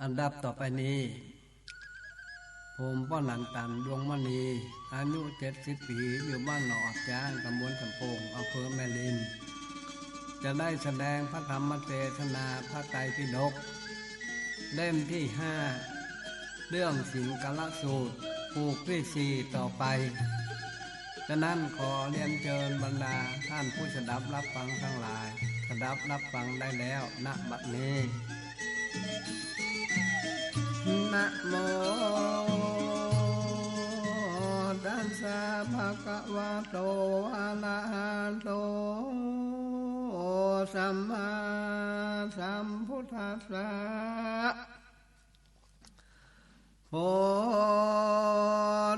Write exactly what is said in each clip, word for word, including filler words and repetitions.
อันดับต่อไปนี้ ผมป้อหนันตัน ดวงมณี อายุเจ็ดสิบปี๋ อยู่บ้านหนองอับจ๊าง ตำบลสำโป่ง อำเภอแม่ริม จะได้แสดงพระธรรมเทศนาพระไตรปิฎก เล่มที่ห้า เรื่องสิงคละสูตร ผูกที่สี่ต่อไป ฉะนั้นขอเรียนเจิญบรรดาท่านผู้สดับรับฟังทั้งหลาย สดับรับฟังได้แล้ว ณ บัดนี้ นะโมตัสสะ ภะคะวะโต อะระหะโต สัมมาสัมพุทธัสสะ โพ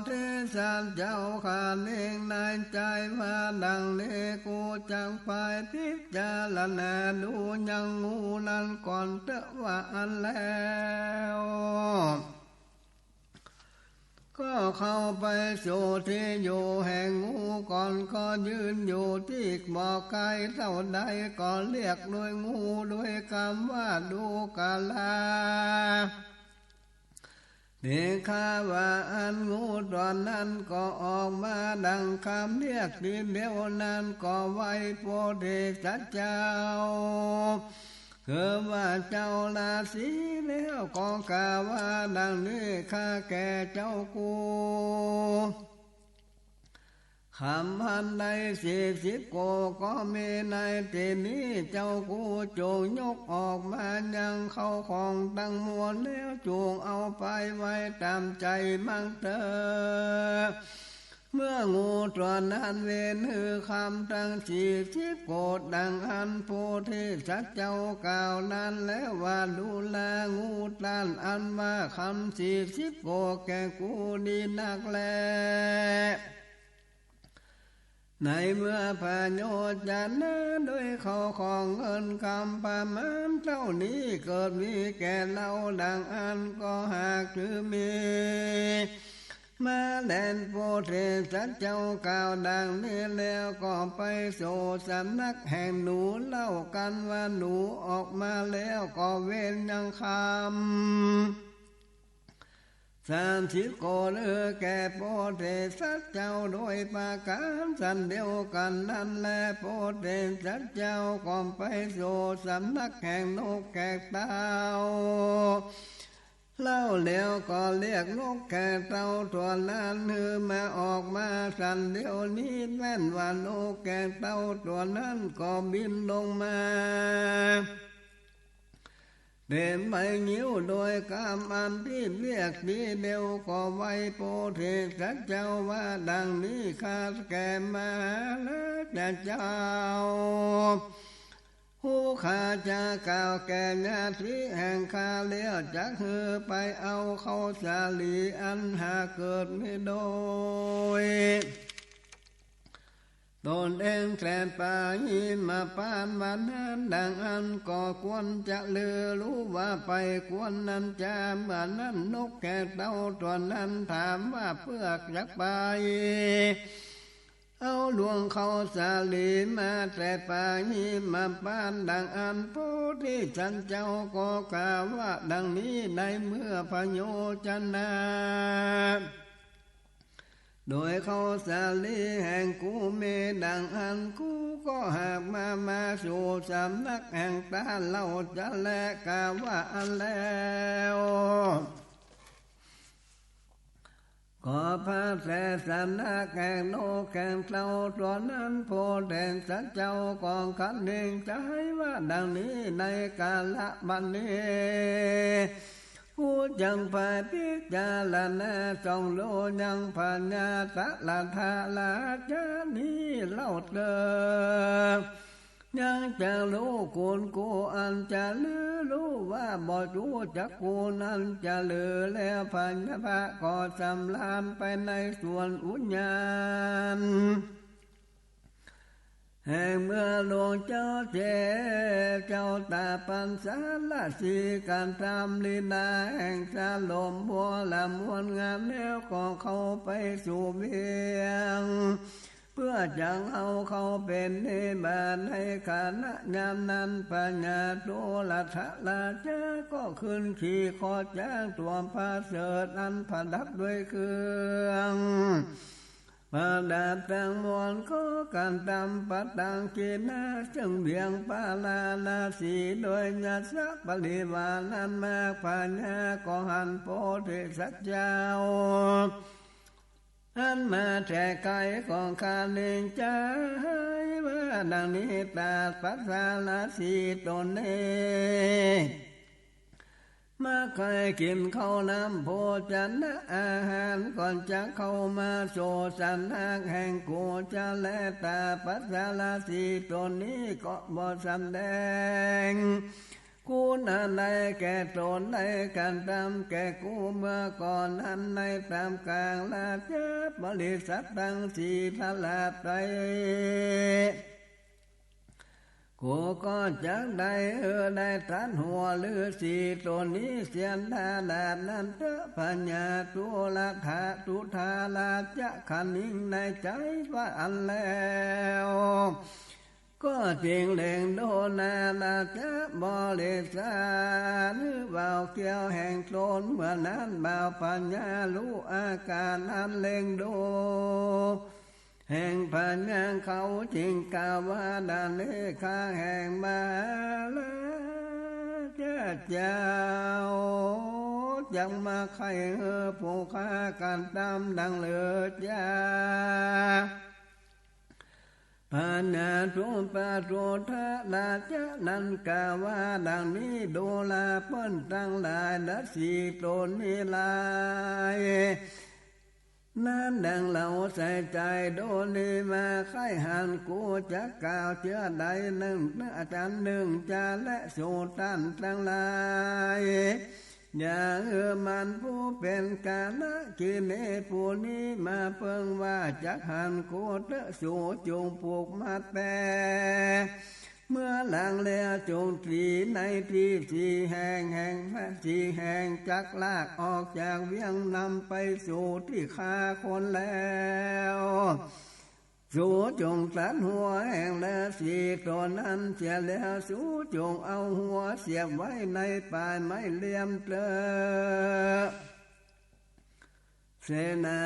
ธิสัตว์เจ้าข้าเล็งในใจ๋ว่าดังนี้ กูจักไปพิจารณาดูยังงูนั้นก่อนเต๊อะ ว่าอั้นแล้ว ก็เข้าไปสู่ตี้อยู่แห่งงูก่อน ก็ยืนอยู่ตี้บ่ไก๋เต้าใด ก็เรียกโดยงูโดยกำว่าดูกะลา เถขะ ว่าอั้น งูตั๋วนั้นก็ออกมาดังกำเรียกตี้เดียวนั้น ก็ไหว้โพธิสัตว์เจ้า คือว่าเจ้าราศีแล้ว ก็กล่าวว่าดังนี้ ข้าแก่เจ้ากู คำพันในสี่สิบโกฏก็มีในตี้นี้ เจ้ากูจงยกออกมายังเข้าของตังมวล แล้วจงเอาไปไว้ต๋ามใจ๋มั่งเต๊อะ เมื่องูตั๋วนั้นเว้นหื้อคำตังสี่สิบโกฏ ดังอั้นโพธิสัตว์เจ้ากล่าวนั้นแล้วว่า ดูรา งูต้านอันว่ากำสี่สิบโกฏแก่กูดีนักแล ในเมื่อผโยชนะโดยเข้าของเงินกำประมาณเต้านี้ เกิดมีแก่เฮาดังอั้น ก็หากถือมี มาแล โพธิสัตว์เจ้ากล่าวดังนี้แล้ว ก็ไปสู่สำนักแห่งหนูเล่ากั๋นว่า หนูออกมาแล้ว ก็เว้นยังคำ สามสิบโกฏ แก่โพธิสัตว์เจ้าโดยประก๋านสันเดียวกั๋นนั้นแล โพธิสัตว์เจ้าก็ไปสู่สำนักแห่งนกแขกเต้าเล่าแล้ว ก็เรียกนกแขกเต้าตั๋วนั้นหื้อมาออกมาสันเดียวนี้ แม่นว่านกแขกเต้าตั๋วนั้นก็บินลงมา เตรียมใบงิ้วโดยกำอันตี้เรียกตี้เดียว ก็ไหว้โพธิสัตว์เจ้าว่าดังนี้ ข้าแก่มหาราชเจ้า ผู้ข้าจะกล่าวแก่ญาติแห่งข้าแล้ว จักหื้อไปเอาเข้าสาลีอันหากเกิดมีโดย ตนเองแก่ปาหิมพานต์วันนั้น ดังอั้นก็ควรจะลือฮู้ว่าไปควรนั้นจา เมื่อนั้นนกแขกเต้าตั๋วนั้นถามว่า เปื้อจักไปเอาดวงเข้าสาลีมาแต่ปาหิมพานต์ ดังอั้นโพธิสัตว์เจ้าก็กล่าวว่าดังนี้ ในเมื่อผโยชนะ โดยเข้าสาลีแห่งกูมีดังอั้น กูก็หากมา มาสู่สำนักแห่งต้านเล่าจะแล กล่าวว่าอั้นแล้ว ก็ภักแต่สำนักแห่งนกแขกเต้าตั๋วนั้น โพธิสัตว์เจ้าก็คันเน่งใจ๋ว่าดังนี้ ในกาละบัดนี้ กูจักไปพิจารณาส่องดูยังพญาตะละทะราชานี้เล่าเต๊อะ ยังจักฮู้คุณกูอันจะลือฮู้ว่าบ่จู้จักกูนั้นจะลือ แล้วพญาพระก็สำราญไปในสวนอุญญาณ แห่งเมืองหลวงเจ้าเจ้ เจ้าต๋าปัญจาลสี กระทำลีลาแห่งสลมบัวละมวลงามแล้ว ก็เข้าไปสู่เวียง เปื้อจักเอาเข้าเป๋นนิบาตในขณะยามนั้น พญาจุลธราชาก็ขึ้นขี่คอจ๊างตั๋วประเสริฐอันประดับด้วยเครื่องประดับตังมวล ก็กระตำประตังเขณา ซึ่งเวียงพาราณสี โดยยศปริวารนั้นมาก พญาก็หันโพธิสัตว์เจ้า อันมาแต่ไกลก็คนึงใจ๋ว่าดังนี้ ตรัส พระสารสีต๋นนี้ มาใค่กิ๋นข้าวน้ำโภชนะอาหาร ก่อนจะเข้ามาสู่สำนักแห่งกูจะแล ตรัส พระสารสีต๋นนี้ก็บ่สำแดง คุณอันใดแก่ต๋นได้กระตำแก่กูเมื่อก่อนนั้น ในท่ามกลางราชบริษัทตังสี่ทราบไตร กูก็จักได้ เออ ได้ตรัสหัวฤๅษีต๋นนี้เสี้ยนทราบนั้นเต๊อะ พญาจุลธา จุลธราชคนึงในใจ๋ว่าอั้นแล้ว ก็จึงเล็งดูหน้าราชบริษัท บ่าวเกี้ยวแห่งต๋น เมื่อนั้นบ่าวพญาฮู้อาก๋านอันเล็งดูแห่งพญา เขาจึงกล่าวว่าดังนี้ ข้าแห่งมหาราชเจ้า จักมาใค่หื้อผู้ข้ากระตำดังเลิศจ้า พญาจุลธราชนั้นกล่าวว่าดังนี้ ดูราเปิ้นตังหลาย ฤๅษีต๋นนี้หลาย นั้นดังเฮาใส่ใจ๋ดูนี้มา ใค่หันกูจะกล่าวเจื้อใดนึ่ง อาจารย์นึ่งจะแล สูต้านตังหลาย อย่าหื้อมันผู้เป๋นกาลกิเณรผู้นี้มาเปิ้งว่า จักหันกูเต๊อะ สูจุ่งผูกมัดแป เมื่อหลังแล้วจุ่งตี๋ในตี้สี่แห่ง แห่งสี่แห่ง จักลากออกจากเวียงนำไปสู่ตี้ฆ่าคนแล้ว สูจุ่งตัดหัวแห่งฤๅษีต๋นนั้นเสียแล้ว สูจุ่งเอาหัวเสียบไว้ในป่ายไม้เลียมเต๊อะ เสนา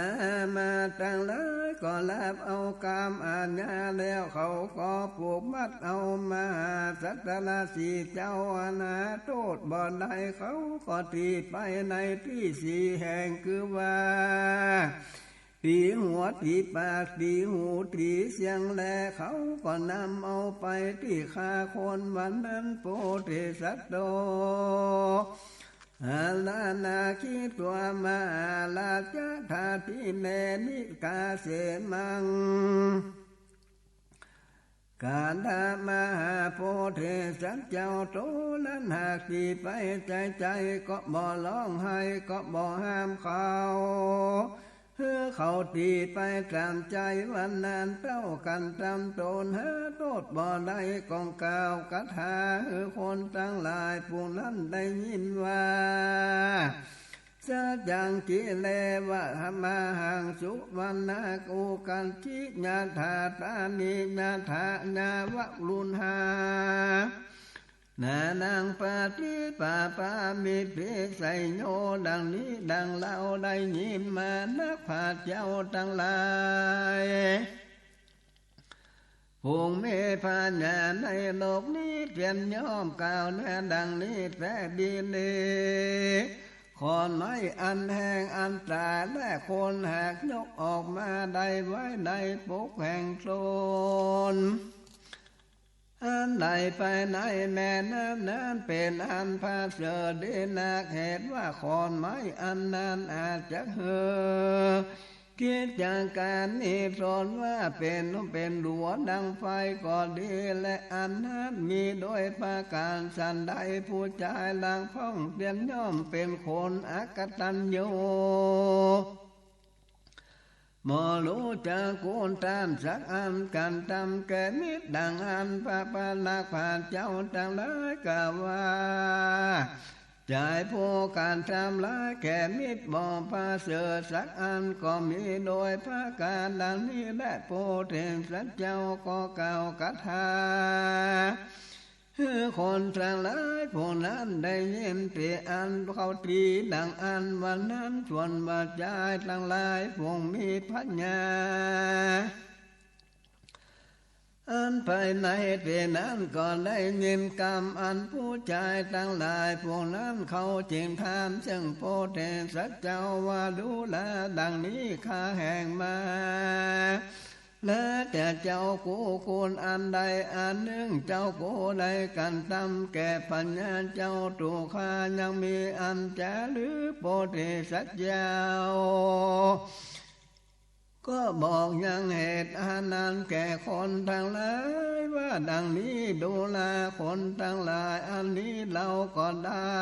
มาตังหลายก็ฮับเอากำอาญาแล้ว เขาก็ผูกมัดเอามหาสัตว์ฤๅษีเจ้าอันหาโต้ษบ่ได้ เขาก็ตี๋ไปในตี้สี่แห่ง คือว่า ตี๋หัว ตี๋ปาก ตี๋หู ตี๋เสียงแล เขาก็นำเอาไปตี้ฆ่าคน วันนั้นโพธิสัตว์โต หาราณาคิตวามหาราชา ทาทิเน นิกาเสมัง กาธามหาโพธิสัตว์เจ้าโตนั้นหากตี๋ไปใจ๋ใจ๋ ก็บ่ฮ้องไห้ ก็บ่ห้ามเขา หื้อเขาตี๋ไปต๋ามใจ๋ วันนั้นเต้ากั๋นต๋ามต๋น หาโต้ษบ่ได้ ก็กล่าวคาถาหื้อคนตังหลายผู้นั้นได้ยินว่า สัจจังกิเลวะมหัง สุวัณณะโก กัจฉิ ยะถา ตานิ ยะถา ยาวะ รุณหา นานัง ปะฏิปะปามิ เปไสโย ดังนี้ดังเฮาได้ยินมานัก พระเจ้าตังหลาย ผู้มีปัญญาในโลกนี้ เตียนย่อมกล่าวแลดังนี้แต๊ดีเน่ ขอนไม้อันแห้งอันต๋าย และคนหากยกออกมาได้ไว้ในปกแห่งต๋น อันไหลไปในแม่น้ำนั้น เป๋นอันประเสริฐดีนัก เหตุว่าขอนไม้อันนั้นอาจจะหื้อกิจก๋านนี้ตนว่าเป๋น เป๋นหลัวดังไฟก็ดี และอันนั้นมีโดยประก๋านสันใด ผู้จายหลังพ่องเตียนย่อมเป๋นคนอกตัญญู บ่ฮู้จักคุณต้านสักอัน ก๋านต๋ามแก่มิตร ดังอันพระปาลกะเจ้าตังหลายกล่าวว่า จายผู้กระทำร้ายแก่มิตรบ่ประเสริฐสักอันก็มี โดยประก๋านดังนี้แล พระโพธิสัตว์เจ้าก็กล่าวคาถา หื้อคนตังหลายผู้นั้นได้ยิน ตี้อั้นเข้าทีดังอั้น วันนั้นส่วนว่าจายตังหลายผู้มีปัญญา อันภายในตี้นั้นก็ได้ยินกำอันผู้จายตังหลายผู้นั้น เขาจึงถามซึ่งพระโพธิสัตว์เจ้าว่า ดูราดังนี้ข้าแหงมา แล้วแต่เจ้ากู้คุณอันใดอันนึ่ง เจ้ากู้ได้กระทำแก่พญาเจ้าตุ๊กขา ยังมีอันจะลือ พระโพธิสัตว์เจ้า ก็บอกยังเหตุอันนั้นแก่คนตังหลายว่าดังนี้ ดูราคนตังหลาย อันนี้เฮาก็ได้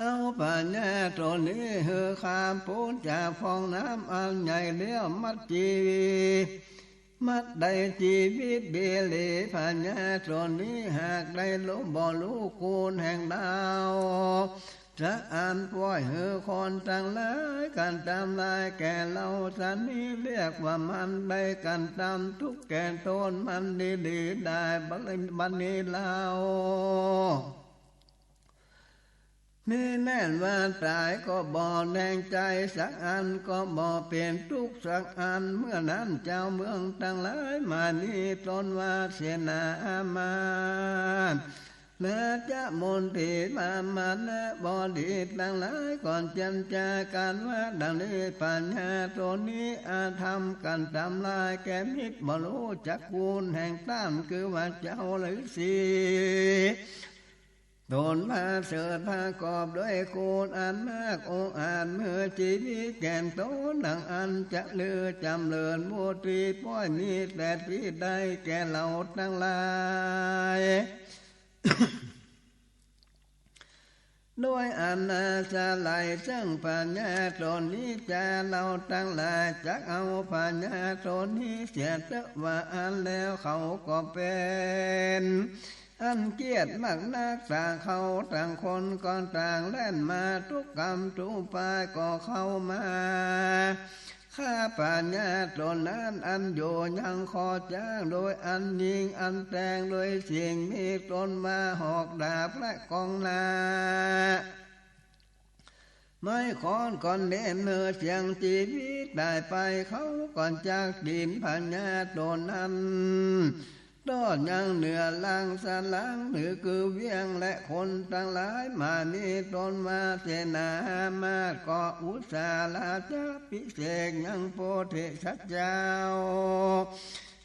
เอาพญาต๋นนี้หื้อข้ามป๊นจากฟองน้ำอันใหญ่แล้ว มัดจี มัดได้จีวิตเบลี พญาต๋นนี้หากได้รู้บ่ฮู้คุณแห่งเฮาสักอัน ป้อยหื้อคนตังหลายกระทำร้ายแก่เฮาสันนี้ เรียกว่ามันได้กระทำตุ๊กข์แก่ต๋นมันดีๆ ได้ บัดนี้เฮา นี่แน่นว่าต๋ายก็บ่แหนงใจ๋สักอัน ก็บ่เป๋นตุ๊กข์สักอัน เมื่อนั้นจาวเมืองตังหลายมานี้ตนว่าเสนาอามาตย์ และเจ้ามนตรีพราหมณ์และบดีตังหลายก็เจียรจากั๋นว่าดังนี้ พญาต๋นนี้อาธรรมกระทำร้ายแก่มิตร บ่ฮู้จักคุณแห่งต้าน คือว่าเจ้าฤๅษี ต๋นประเสริฐประกอบด้วยคุณอันมากองอาจ เมื่อจีวิตแก่ต๋นดังอันจะลือจ๋ำเริญ บุตรีป้อยมีแต่ตี้ได้แก่เฮาตังหลาย ด้วยอันนาสาลัยซึ่งพญาต๋นนี้จา เฮาตังหลายจักเอาพญาต๋นนี้เสียเต๊อะ ว่าอั้นแล้วเขาก็เป๋น อันเกลียดมากนัก ต่างเขาต่างคนก็ต่างแล่นมา ตุ๊กก๋ำตุ๊กปายก็เข้ามาฆ่าพญาต๋นนั้น อันอยู่ยังคอจ๊าง โดยอันยิงอันแตง โดยสิ่งมีต้นว่าหอกดาบและกองหน้า ไม้ค้อนก้อนเด่น เมื่อเสี้ยงจีวิตต๋ายไป เขาก็จักตี๋นพญาต๋นนั้น ตอดยังเหนือหลังสันหลัง หรือคือเวียง และคนตังหลายมานี้ตนว่าเสนาอามาตย์ ก็อุสสาราจะปิเสกยังโพธิสัตว์เจ้า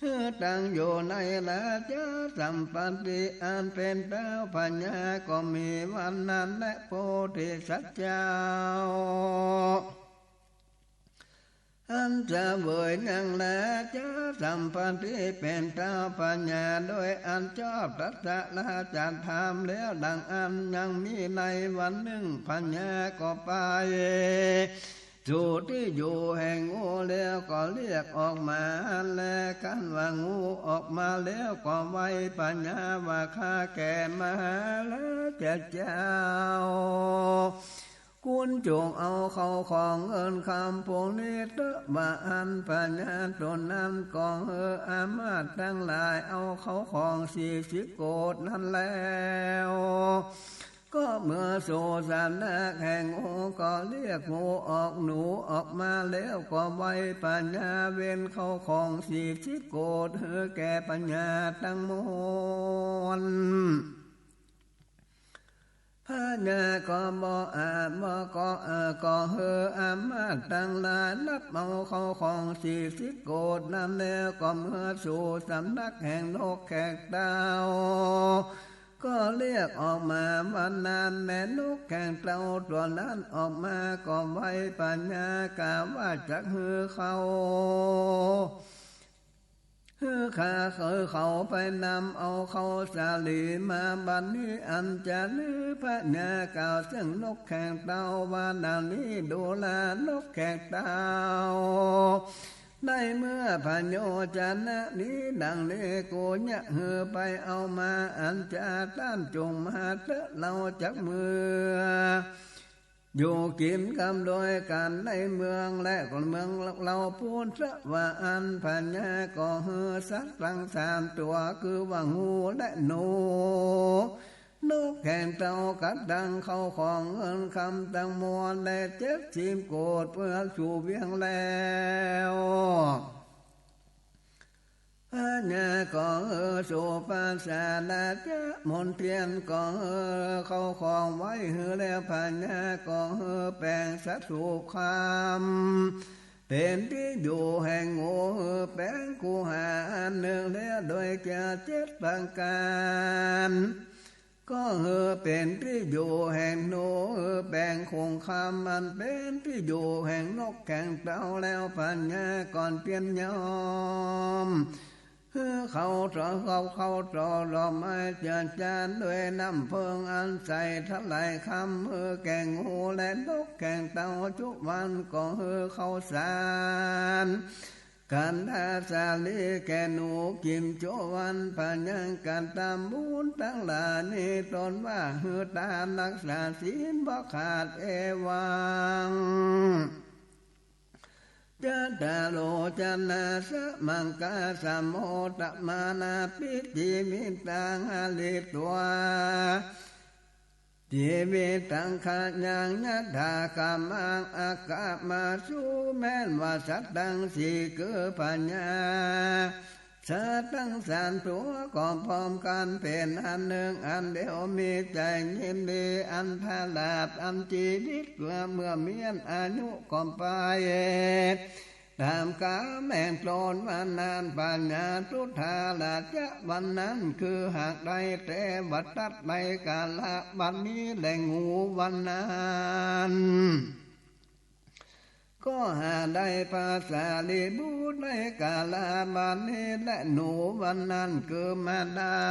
หื้อตั้งอยู่ในราชสัมปัตติอันเป๋นเต้าพญา ก็มีวันนั้นแล โพธิสัตว์เจ้า อันเสวยยังราชสัมปัตติเป๋นเต้าพญา โดยอันชอบตัสสะราชธรรมแล้วดังอั้น ยังมีในวันนึ่งพญาก็ไป สู่ตี้อยู่แห่งงูแล้วก็เรียกออกมา และกันว่างูออกมาแล้วก็ไหว้พญาว่า ข้าแก่มหาราชเจ้า คุณจงเอาเข้าของเงินคำพวกนี้เต๊อะ ว่าอั้น พญาต๋นนั้นก็หื้ออามาตย์ตังหลายเอาเข้าของสี่สิบโกฏนั้นแล้ว ก็เมื่อสู่สำนักแห่งงู ก็เรียกงูออกหนูออกมาแล้วก็ไหว้พญา เว้นเข้าของสี่สิบโกฏหื้อแก่พญาตังมวล พญาก็บ่อาจบ่ก็ เอ่อ ก็หื้ออามาตย์ตังหลายฮับเอาเข้าของสี่สิบโกฏนั้นแล้ว ก็เมื่อสู่สำนักแห่งนกแขกเต้า ก็เรียกออกมาวันนั้น แม่นกแขกเต้าตั๋วนั้นออกมาก็ไหว้พญากล่าวว่าจักหื้อเข้า หื้อข้าหื้อเขาไปนำเอาเข้าสาลีมา บัดนี้อันจะลือ พญากล่าวซึ่งนกแขกเต้าว่าดังนี้ ดูรานกแขกเต้า ในเมื่อพโยชนะนี้ดังนี้ กูจะหื้อไปเอามาอันจา ต้านจุ่งมาเต๊อะ เฮาจักเมือ อยู่กิ๋นกำโดยกั๋นในเมือง และเมืองเฮาปู้นเต๊อะ ว่าอั้น พญาก็หื้อสัตว์ตังสามตั๋ว คือว่างูและหนู นกแก่นเต้า กระตังเข้าของเงินคำตังมวล และเจ็ดสิบโกด เปื้อสู่เวียงแล้ว พญาก็หื้อสู่ปราสาท ราชมณเฑียรก็หื้อเข้าของไว้หื้อแล้ว พญาก็หื้อแป๋งสถูปคำ เป๋นตี้อยู่แห่งงู หื้อแป๋งคูหาอันนึ่งแล้ว โดยแก้วเจ็ดประก๋าน ก็หื้อเป๋นตี้อยู่แห่งหนู หื้อแป๋งคงคำ อันเป๋นตี้อยู่แห่งนกแก่นเต้าแล้ว พญาก็เตียนยอม หื้อเข้าต่อ เข้า เข้าต่อดอกไม้เจือจานด้วยน้ำเผิงอันใสถลายคำ หื้อแก่งูและนกแก่นเต้าจุวัน ก็หื้อข้าวสาร กันทาสาลีแก่หนูกิ๋นจุวัน พญาก็ตำบุญตังหลายนี้ ตนว่าหื้อตานรักษาศีลบ่ขาด เอวัง จัตตาโร จนะ สะ มัง คา สะ โม ตะ มา นา ปิ จี วิ ตัง หะ ริ ตวา จี วิ ตัง ขะ ยัง ยะ ถา ขะ มัง อะ ขะ มา สุ แม่นว่าสัตว์ตังสี่ คือพญา สัตว์ตังสามตั๋วก็พร้อมกั๋นเป๋นอันนึ่งอันเดียว มีใจ๋ยินดีอันถลาด อันจีวิตเกื้อเมื่อเมี้ยนอายุก็ไป ต๋ามก๋านแห่งต๋น วันนั้น พญาทุทธาราชะ วันนั้นคือหากได้ เตวะตัต ในกาละบัดนี้แล งูวันนั้น ก็หาได้พระสารีบุตรในกาละบัดนี้แล หนูวันนั้นคือมาได้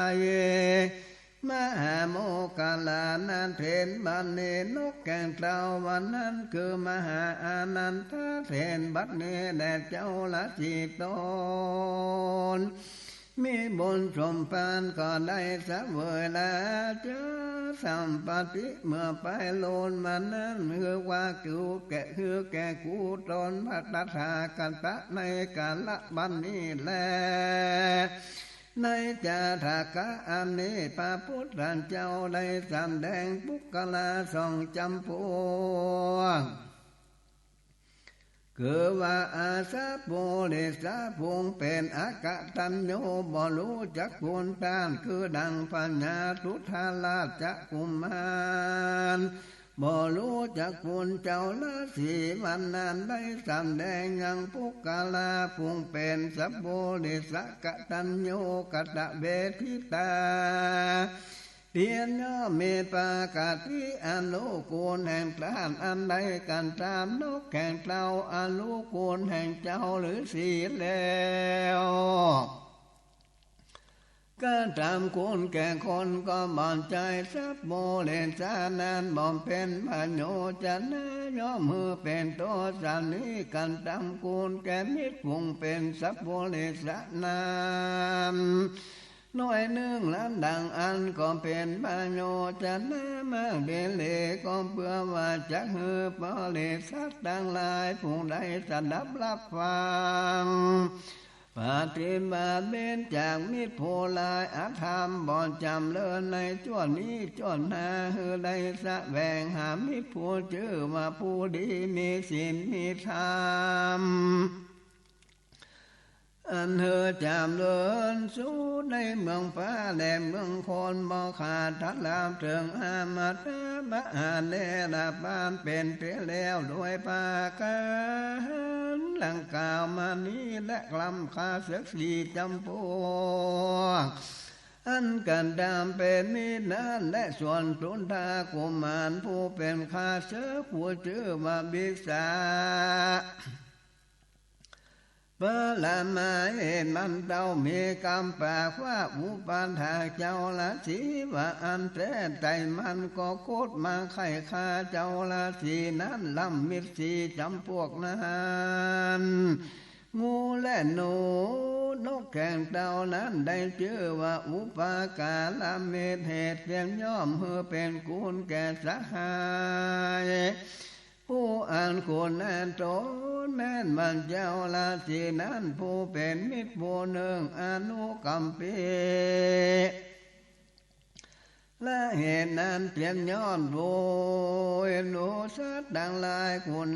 มหาโมคคัลลานะเถรบัดนี้ นกแก่นเต้าวันนั้นคือมหาอานันทะเถรบัดนี้แล เจ้าละสี่ต๋น มีบุญสมภารก็ได้เสวยราชสัมปัตติ เมื่อไปโลนมานั้น หื้อว่ากูแก่ หื้อแก่กูต๋นพระตถาคตะในกาละบัดนี้แล ในจาถากะอันนี้ พระพุทธเจ้าได้สำแดงปุคคละสองจ๋ำพวก คือว่าอาสะปุริสะ ผู้เป๋นอกตัญญู บ่ฮู้จักคุณต้าน คือดังพญาทุทธราชกุมาร บ่ฮู้จักคุณเจ้าราศี วันนั้นได้สำแดงยังปุคคละผู้เป๋นสัปปุริสะกตัญญูกตเวทิตา เตียนย่อมมีปกติ อนุกูลแห่งต้านอันใดกั๋นต๋าม นกแก่นเต้า อนุกูลแห่งเจ้าฤๅษีแล้ว กระตำคุณแก่คนก็บ่ใจ้ สัปปุริสะนั้นบ่เป๋นประโยชนะ ย่อมหื้อเป๋นโทษะนี้ กระตำคุณแก่มิตรผู้เป๋นสัปปุริสะนั้น หน้อยนึ่งละดังอั้นก็เป๋นประโยชนะมากดีหลี ก็เปื้อว่าจักหื้อปริษัทตังหลายผู้ใดสดับฮับฟัง ปฏิบัติเว้นจากมิตรผู้ร้ายอธรรม บ่จ๋ำเริญในจ้วงนี้จ้วงหน้า หื้อได้แสวงหามิตรผู้จื้อว่าผู้ดี มีศีลมีธรรม อันหื้อจ๋ำเริญสุขในเมืองฟ้าและเมืองคน บ่ขาดถลำเถิงอมตะมหาเนรปาน เป๋นตี้แล้วโดยประก๋านดังกล่าวมานี้แล กระตำข้าศึกสี่จ๋ำพวก อันกระตำเป๋นมิตรนั้นแล ส่วนสุนทะกุมารผู้เป๋นข้าศึกผู้จื้อว่าวิสา พระรามาเหตุมันเต้ามีกำปากว่า อุปัฏฐากเจ้าฤๅษีว่าอั้นแต๊ ใต้มันก็คดมาใค่ฆ่าเจ้าฤๅษีนั้น ลำมิตรสี่จ๋ำพวกนั้น งูและหนูนกแข้งเต้านั้นได้จื้อว่าอุปการะมิตร เหตุเสียนย่อมหื้อเป๋นคุณแก่สหาย ผู้อันคุณอันต๋นแม่นว่าเจ้าราศีนั้น ผู้เป๋นมิตรผู้นึ่งอนุกัมปี และเหตุนั้นเสียนย่อม ผู้หนูสัตว์ตังหลาย คุณ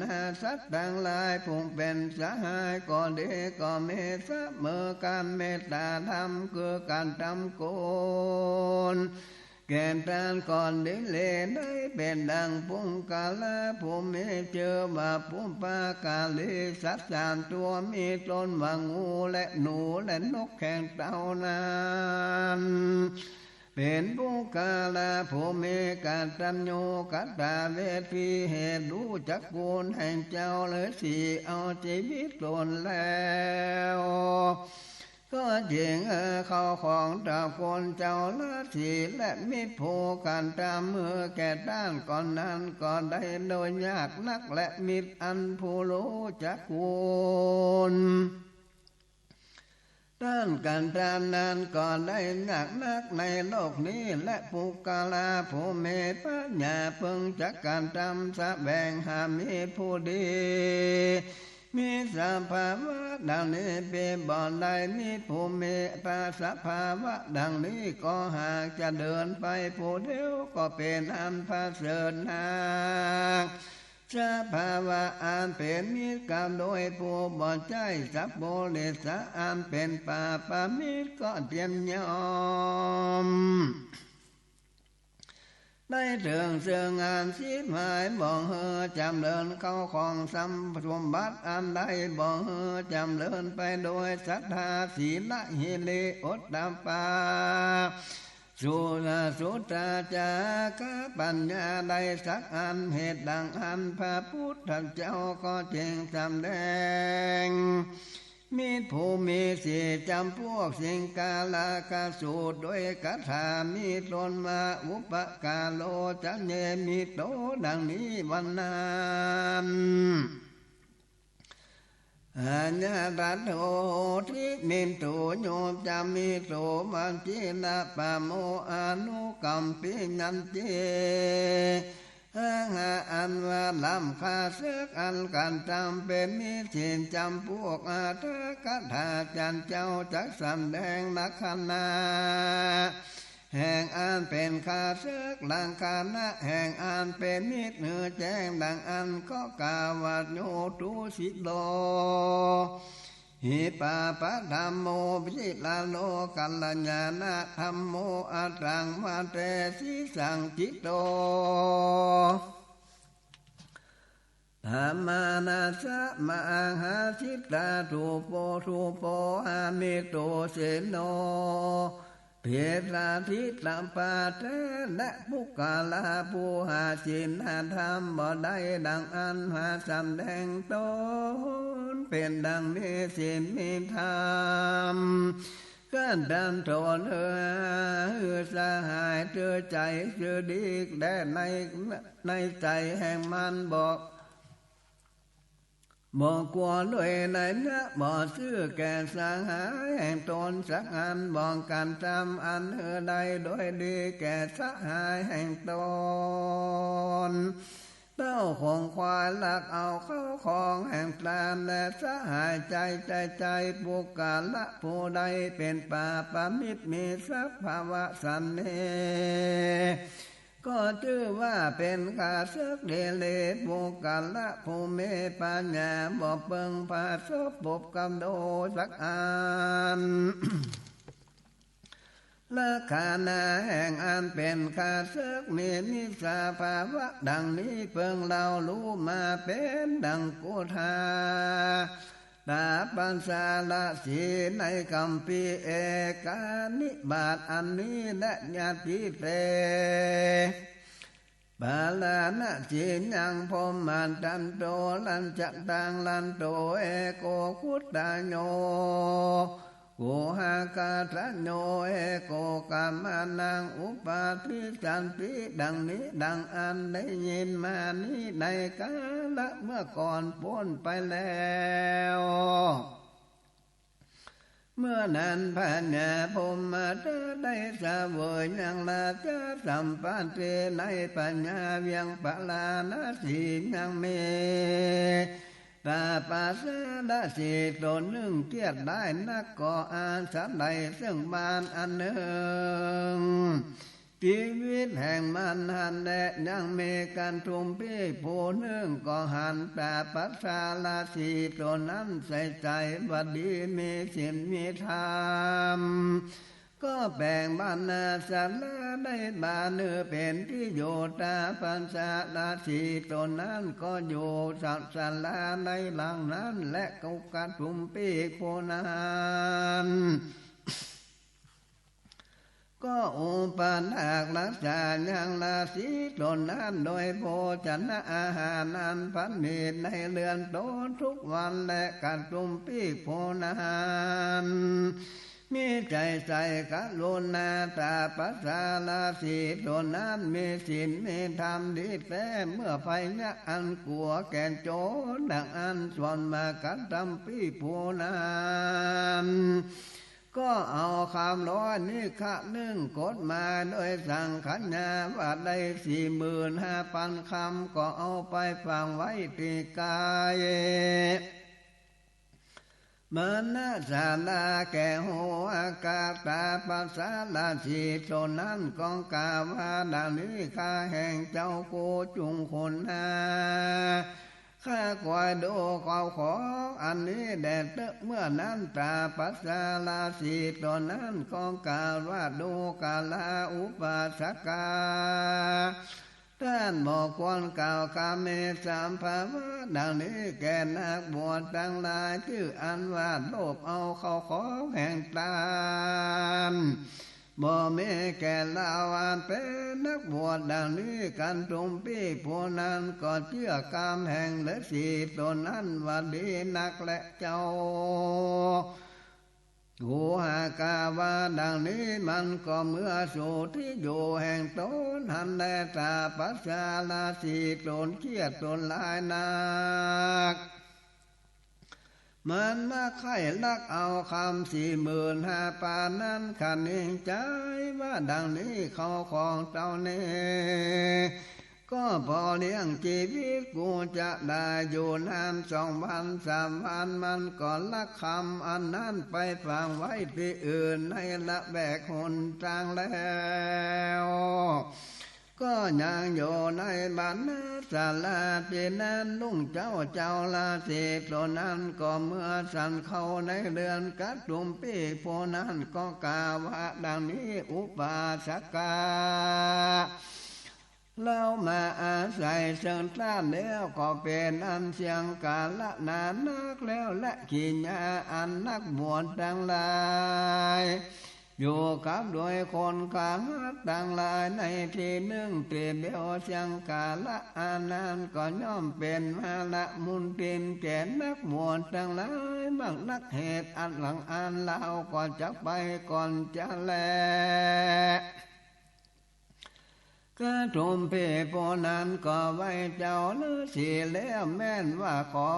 สัตว์ตังหลาย ผู้เป๋นสหายก็ดีก็มีเสมอกั๋น เมตตาธรรมคือกั๋นตำคุณ แก่ต้านก็ดี เหละได้เป๋นดังปุคคละผู้มีจื้อว่าปุปปาการีสัตว์สามตั๋ว มีต้นว่างูและหนูและนกแข้งเต้านั้น เป๋นปุคคละผู้มีกตัญญูกตเวที เหตุฮู้จักคุณแห่งเจ้าฤๅษีเอาจีวิตต๋นแล้ว ก็จึงหื้อเข้าของตระกูลเจ้าฤๅษีและมิตรผู้กระทำหื้อแก่ต้านก่อนนั้นก็ได้โดยยากนัก และมิตรอันผู้ฮู้จักคุณ ต้านกระทำนั้นก็ได้ยากนักในโลกนี้ และปุคคละผู้มีปัญญาเปิงจักกระทำแสวงหามิตรผู้ดี มีสภาวะดังนี้เป๋นบ่ได้ มิตรผู้มีสภาวะดังนี้ก็หากจะเดินไปผู้เดียวก็เป๋นอันประเสริฐนัก สภาวะอันเป๋นมิตรกับโดยผู้บ่ใจ้ สัพปุริสะอันเป๋นปาปะมิตรก็เสียนย่อม ได้เถิงเซิ่งอันฉิบหาย บ่หื้อจ๋ำเริญเข้าของทรัพย์สมบัติอันใด บ่หื้อจ๋ำเริญไปโดยศรัทธา ศีละ หิริ โอตตัปปะ สุ สุตตา จาคะ ปัญญาใดสักอัน เหตุดังอั้นพระพุทธเจ้าก็จึงสำแดง มิตรผู้มีสี่จ๋ำพวก สิงคาละกสูตร โดยคาถามีต้นว่า อุปการโร จะเยมิโต ดังนี้ว่านั้น อาญาตะโท ทิมิตโต โย จะมิโต วะจิระปะโม อนุกัมปิยันติ อาหา อันว่าลำข้าศึกอันกระทำเป๋นมิตรสี่จ๋ำพวก อัตถกถาจันเจ้าจักสำแดงลักษณะ แห่งอันเป๋นข้าศึก ลักษณะแห่งอันเป๋นมิตรหื้อแจ้งดังอั้นก็กล่าวว่า โย ทุสิโต หิปาปะธัมโม วิรโร กัลยาณะธัมโม อัตถัง วะเตสิสัง จิตโต ธรรมานัสสะ มหาสิตา ทูปโป ทูปโป อมิตโต เสโน ภิสาทิตปา แต๊แล ปุคคละผู้หาศีลธรรมบ่ได้ดังอั้น หาสำแดงต๋นเป๋นดังมีศีลมีธรรม ก็ดันโทษหื้อสหาย เธอใจ๋ซื่อดีแต๊ใน ในใจ๋แห่งมันบ่ บ่กลัวโดยนัยยะ บ่ซื่อแก่สหายแห่งต๋นสักอัน บ่กระทำอันหื้อได้โดยดีแก่สหายแห่งต๋น เต้าของควายลักเอาเข้าของแห่งตน และสหายใจ๋ ใจ๋ ใจ๋ ปุคคละผู้ใดเป๋นปาปะมิตร มีสภาวะสันนี้ ก็จื้อว่าเป๋นข้าศึกเดเล ปุคคละผู้มีปัญญาบ่เปิงผาสบปบกับโดยสักอัน ลักษณะแห่งอันเป๋นข้าศึกมีนิสสภาวะดังนี้ เปิงเล่ารู้มาเป๋นดังกุทา ตาปัสสาละสีในคัมภีร์เอกานิบาตอันนี้แล ยะติเต ปาราณสียังพรหมทันโต รัญจะตังรันโต เอโกคุตตะโย กุหะกะทะโย เอโกกัมมานัง อุปาทิสสันติ ดังนี้ดังอันได้ยินมานี้ในกาละเมื่อก่อนป๊นไปแล้ว เมื่อนั้นพญาพรหมทัตได้เสวยยังราชสัมปัตติในพญาเวียงปาราณสี ยังมีตาปสาละสีต๋นนึ่งเกียรติได้นัก ก็อาศัยซึ่งบ้านอันนึ่ง จีวิตแห่งมันหั้นแล ยังมีกัณฑุมพีผู้นึ่ง ก็หันตาปสาละสีต๋นนั้นใส่ใจ๋ว่าดี มีศีลมีธรรม ก็แป๋งบ้านนาสาลาได้บาเนือเป๋นตี้อยู่ ตาปสาละสีต๋นนั้นก็อยู่สาลาในหลังนั้น และกัณฑุมพีผู้นั้น ก็อุปถากรักษายังราสีต๋นนั้นโดยโภชนะอาหารอันประณีตในเฮือนต๋นทุกวัน และกัณฑุมพีผู้นั้นมีใจ๋ใส่กรุณาตาปสาละสีต๋นนั้น มีศีลมีธรรมดีแต๊ เมื่อภัยยะอันกั๋วแก่โจรดังอั้น ส่วนมากกัณฑุมพีผู้นั้น ก็เอาคำร้อยนี้คะนึ่งกฎหมายโดยสังขยาว่าได้สี่หมื่นห้าปันคำ ก็เอาไปฝังไว้ตี้ก๋ายมณสาลาแก่หัวกา ตาปสาละสีต๋นนั้นก็กล่าวว่าดังนี้ ข้าแห่งเจ้ากูจุงคนนา ข้าคอยดูเข้าของอันนี้แด่เต๊อะ เมื่อนั้นตาปสาละสีต๋นนั้นก็กล่าวว่า ดูกราอุปาสกา ต้านบ่ควรกล่าวกาเมสภาวะดังนี้แก่นักบวชตังหลาย จื้ออันว่าโลภเอาเข้าของแห่งต้าน บ่มีแก่เฮาอันเป๋นนักบวชดังนี้ กัณฑุมพีผู้นั้นก็เจื้อกำแห่งฤๅษีต๋นนั้นว่าดีนักแลเจ้า หัวกาว่าดังนี้ มันก็เมือสู่ตี้อยู่แห่งต๋นหั้นแล ตาปสาละสีต๋นเคียดต๋นหลายนัก มันมักใค่ลักเอาคำสี่หมื่นห้าปันนั้น คะนิงใจ๋ว่าดังนี้ เข้าของเต้านี้ ก็ปอเลี้ยงจีวิตกูจะได้อยู่นาน สองวันสามวัน มันก็ลักคำอันนั้นไปฝังไว้ตี้อื่นในละแวกหนตางแล้ว ก็ยังอยู่ในบ้านนาสาลาตี้นั้น ลุงเจ้า เจ้าราศีต๋นนั้นก็เมือสันเข้าในเฮือนกัณฑุมพีผู้นั้นก็กล่าวว่าดังนี้ อุปาสกา เฮามาอาศัยเซิงต้านแล้ว ก็เป๋นอันเสี้ยงกาละนานนักแล้ว และกิริยาอันนักบวชตังหลาย อยู่กับโดยคนขหัดตังหลายในตี้นึ่ง ตี้เบลเสี้ยงกาละอันนั้นก็ย่อมเป๋นมาละมุนตินแก่นักบวชตังหลายมากนัก เหตุอันหลังอันเฮาก็จะไปก่อนจะแล กัณฑุมพีผู้นั้นก็ไหว้เจ้าฤๅษีแล้ว แม่นว่าขอ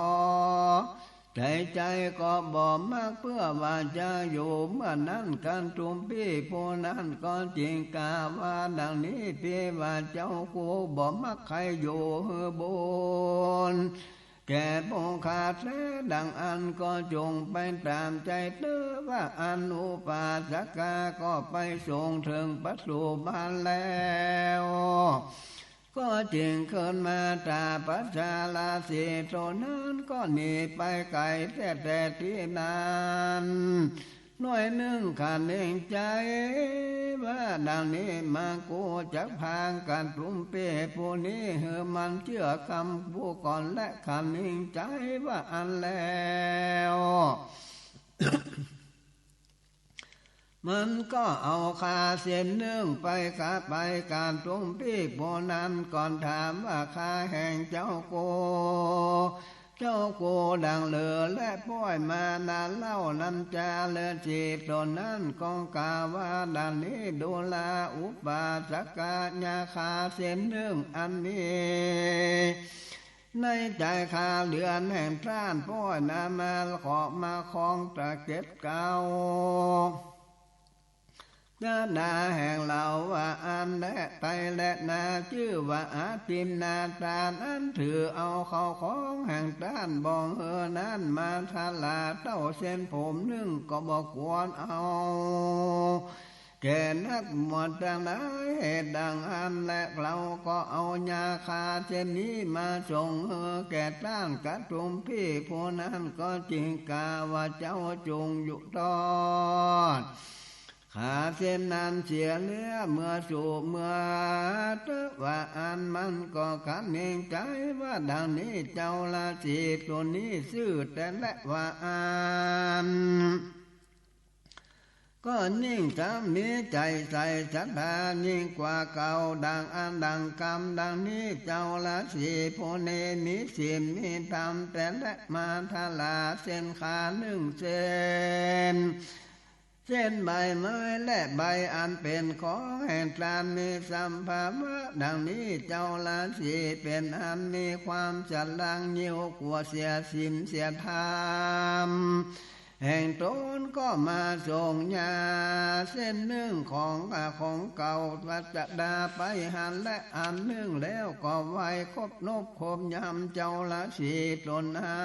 ใจ๋ใจ๋ก็บ่มักเปื้อว่าจะอยู่ เมื่อนั้นกัณฑุมพีผู้นั้นก็จึงกล่าวว่าดังนี้ ตี้ว่าเจ้ากูบ่มักใค่อยู่หื้อบุญแก่ผู้ข้าแต๊ ดังอั้นก็จงไปต๋ามใจ๋เต๊อะว่าอั้น อุปาสกาก็ไปส่งเถิงประตู๋บ้านแล้ว ก็จึงขึ้นมา ตาปสาละสีต๋นนั้นก็หนีไปไก๋แต๊แต่ตี้นั้น หน้อยนึ่งคะนิงใจ๋ว่าดังนี้ มากูจะผางกัณฑุมพีผู้นี้หื้อมันเจื้อกำกูก่อน และคะนิงใจ๋ว่าอั้นแล้ว มันก็เอาข้าเส้นนึ่งไป ข้าไปกัณฑุมพีผู้นั้นก่อน ถามว่าข้าแห่งเจ้ากู เจ้ากูดังเลิศ และป้อยมานานเล่า นั้นจาฤๅษีต๋นนั้นก็กล่าวว่าดังนี้ ดูราอุปาสกา ยาข้าเส้นนึ่งอันนี้ ในใจ๋ข้าเรือนแห่งต้าน ป้อยนามาขอมาคองตะเก็บเก่า จาดาแห่งเฮาว่าอั้นแลไปแลนา จื้อว่าอาทินนาตาน อันถือเอาเข้าของแห่งต้านบ่หื้อนั้น มาทราเต้าเส้นผมนึ่งก็บ่ควรเอา แก่นักบวชตังหลาย เหตุดังอั้นแล เฮาก็เอายาคาเส้นนี้มาส่งหื้อแก่ต้านกระดุมปี้ผู้นั้น ก็จึงกล่าวว่า เจ้าจุ่งอยู่ตอด คาเส้นนั้นเสียเสีย เมื่อสู่เมือเต๊อะ ว่าอั้น มันก็คันในใจ๋ว่าดังนี้ เจ้าราศีต๋นนี้ซื่อแต๊แลว่าอั้น ก็ยิ่งจะมีใจ๋ใส่ศรัทธายิ่งกว่าเก่า ดังอั้นดังกำดังนี้ เจ้าราศีผู้นี้มีศีลมีธรรมแต๊แล มาทราเส้นคานึ่งเส้น เส้นใบไม้และใบอันเป๋นของแห่งต้าน มีสภาวะดังนี้ เจ้าราศีเป๋นอันมีความฉลาดยิ่งกว่าเสียศีลเสียธรรมแห่งต๋น ก็มาส่งยาเส้นนึ่งของข้าของเก่า พระจาดาไปหั้นแล อันนึ่งแล้วก็ไหว้ครบนบครบยามเจ้าราศีต๋นนั้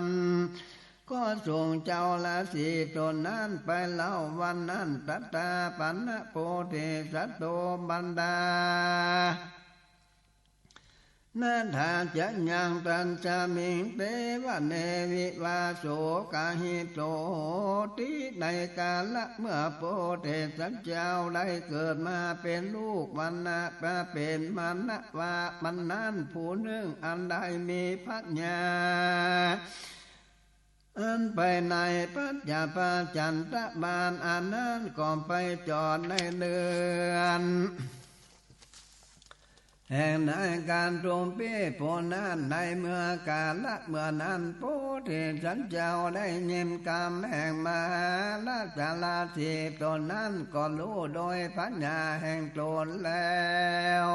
น ก็ส่งเจ้าราศีต๋นนั้นไปเล่า วันนั้น ตถาปณะโพธิสัตโต บรรดา นาถาจะยัง ตัสมิง เตวะเน วิวาโส กะหิโตติ ในกาละเมื่อโพธิสัตว์เจ้าได้เกิดมาเป๋นลูก วันนะ มาเป๋นมณวะ วันนั้นผู้นึ่งอันได้มีพญา อันไปในปัจจพจันตบาล อันนั้นก็ไปจอดในเฮือน แห่งนายกระดุมปี้ผู้นั้น ในเมื่อกาละเมื่อนั้น โพธิสัตว์เจ้าได้ยินกำแห่งมหาราชราศีต๋นนั้น ก็ฮู้โดยพญาแห่งต๋นแล้ว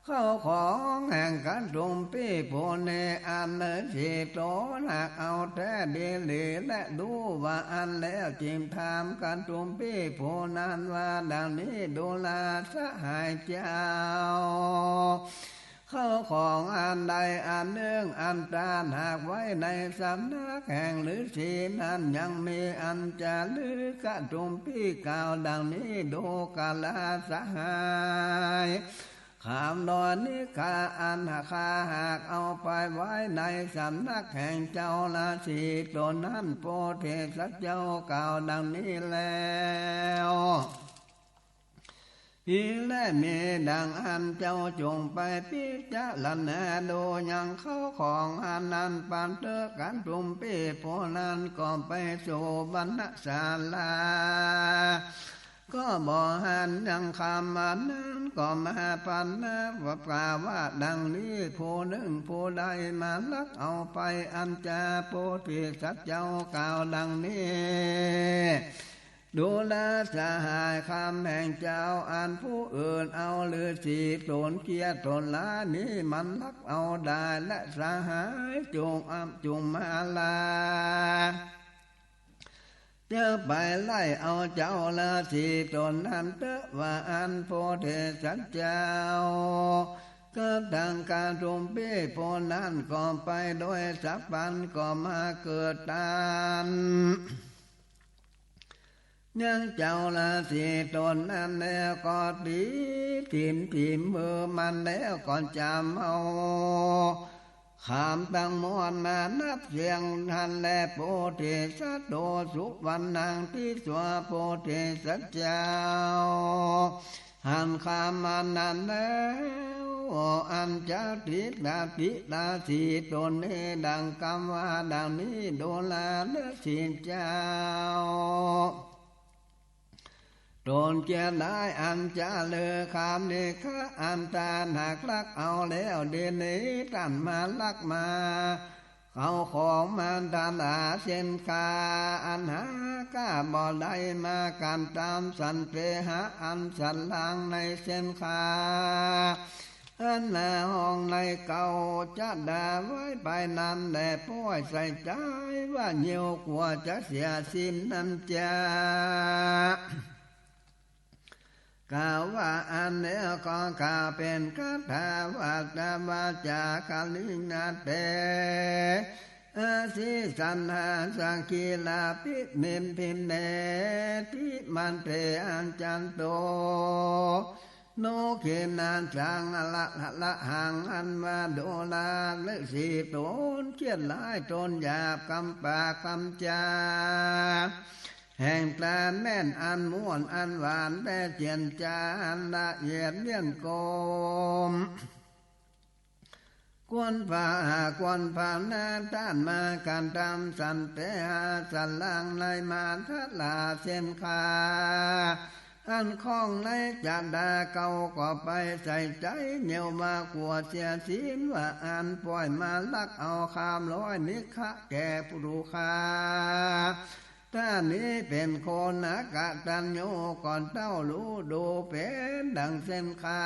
เข้าของแห่งกระดุมปี้ผู้นี้ อันฤๅษีต๋นหากเอาแต๊ดีหลี และฮู้ว่าอั้นแล้ว จึงถามกระดุมปี้ผู้นั้นว่าดังนี้ ดูราสหายเจ้า เข้าของอันใดอันนึ่ง อันต้านหากไว้ในสำนักแห่งฤๅษีนั้น ยังมีอันจารึก กระดุมปี้กล่าวดังนี้ ดูราสหาย คำน้อยนี้ข้าอันข้าหากเอาไปไว้ในสำนักแห่งเจ้าราศีต๋นนั้น โพธิสัตว์เจ้ากล่าวดังนี้แล้ว นี้แล มีดังอั้น เจ้าจงไปพิจารณาดูยังเข้าของอันนั้นปันเต๊อะ กระดุมปี้ผู้นั้นก็ไปสู่บรรณศาลา ก็บ่หันยังคำอันนั้น ก็มาปันนะว่า กล่าวว่าดังนี้ ผู้นึ่งผู้ใดมาลักเอาไป อันจาโพธิสัตว์เจ้ากล่าวดังนี้ ดูราสหาย คำแห่งเจ้าอันผู้อื่นเอาฤๅษีต๋นเคียดต๋นลานี้ มันลักเอาได้ และสหายจุ่งอับจุ่งมาลา จะไปไล่เอาเจ้าราศีต๋นนั้นเต๊อะ ว่าอั้น โพธิสัตว์เจ้า กับตังกระดุมปี้ผู้นั้นก็ไปโดยสัพพันก็มาเกิดตัน ยังเจ้าราศีต๋นนั้นแล้วก็ตีถิมถิมมือมันแล้วก็จ๋ำเอา ขามตังมวลมานับเสี้ยงหั้นแล โพธิสัตว์โต สุวรรณัง ตี้ตั๋วโพธิสัตว์เจ้า หันขามอันนั้นแล้ว อันจาติตาติราศีต๋นนี้ ดังกำว่าดังนี้ ดูราสหายเจ้า ต๋นเจียรได้อันจารึกขามนี้ข้า อันต้านหากลักเอาแล้วดีนี้ ต้านมาลักมา เอาของมาตลาดเส้นข้า อันหาข้าบ่ได้มากันตามสันเตหะ อันสันหลังในเส้นข้า นั้นแลห้องในเก่าจะด่าไว้ไปนั้นแล ป้อยใส่ใจ๋ว่าเยียวกั๋วจะเสียสินนั้นจา กล่าวว่าอั้นแล้วก็กล่าวเป๋นคาถาวาจาวาจากลิงนาเต อสิสันหาสังคีลาภินิมพินเน ทิมันเตอัญจันโต โนเขนาสังละละหัง อันว่าดูราฤๅษีต๋นเคียดฮ้ายต๋นหยาบกำปากกำจา แห่งต๋นแม่นอันม่วนอันหวานแต๊เจียรจาอันละเอียดเลี่ยนกลม ควรผ่าควรผ่านาต้านมากั๋นต๋ามสันเตหาสลังในมาทะลาเส้นขา อันข้องในจะด่าเก่าก็ไปใส่ใจ๋เยียวว่ากั๋วเสียสินว่าอั้น ป้อยมาลักเอาคำร้อยนิคะแก่ปุถุคา ต้านนี้เป๋นคนอกตัญญู ก่อนเต้าฮู้ดูเป๋นดังเส้นขา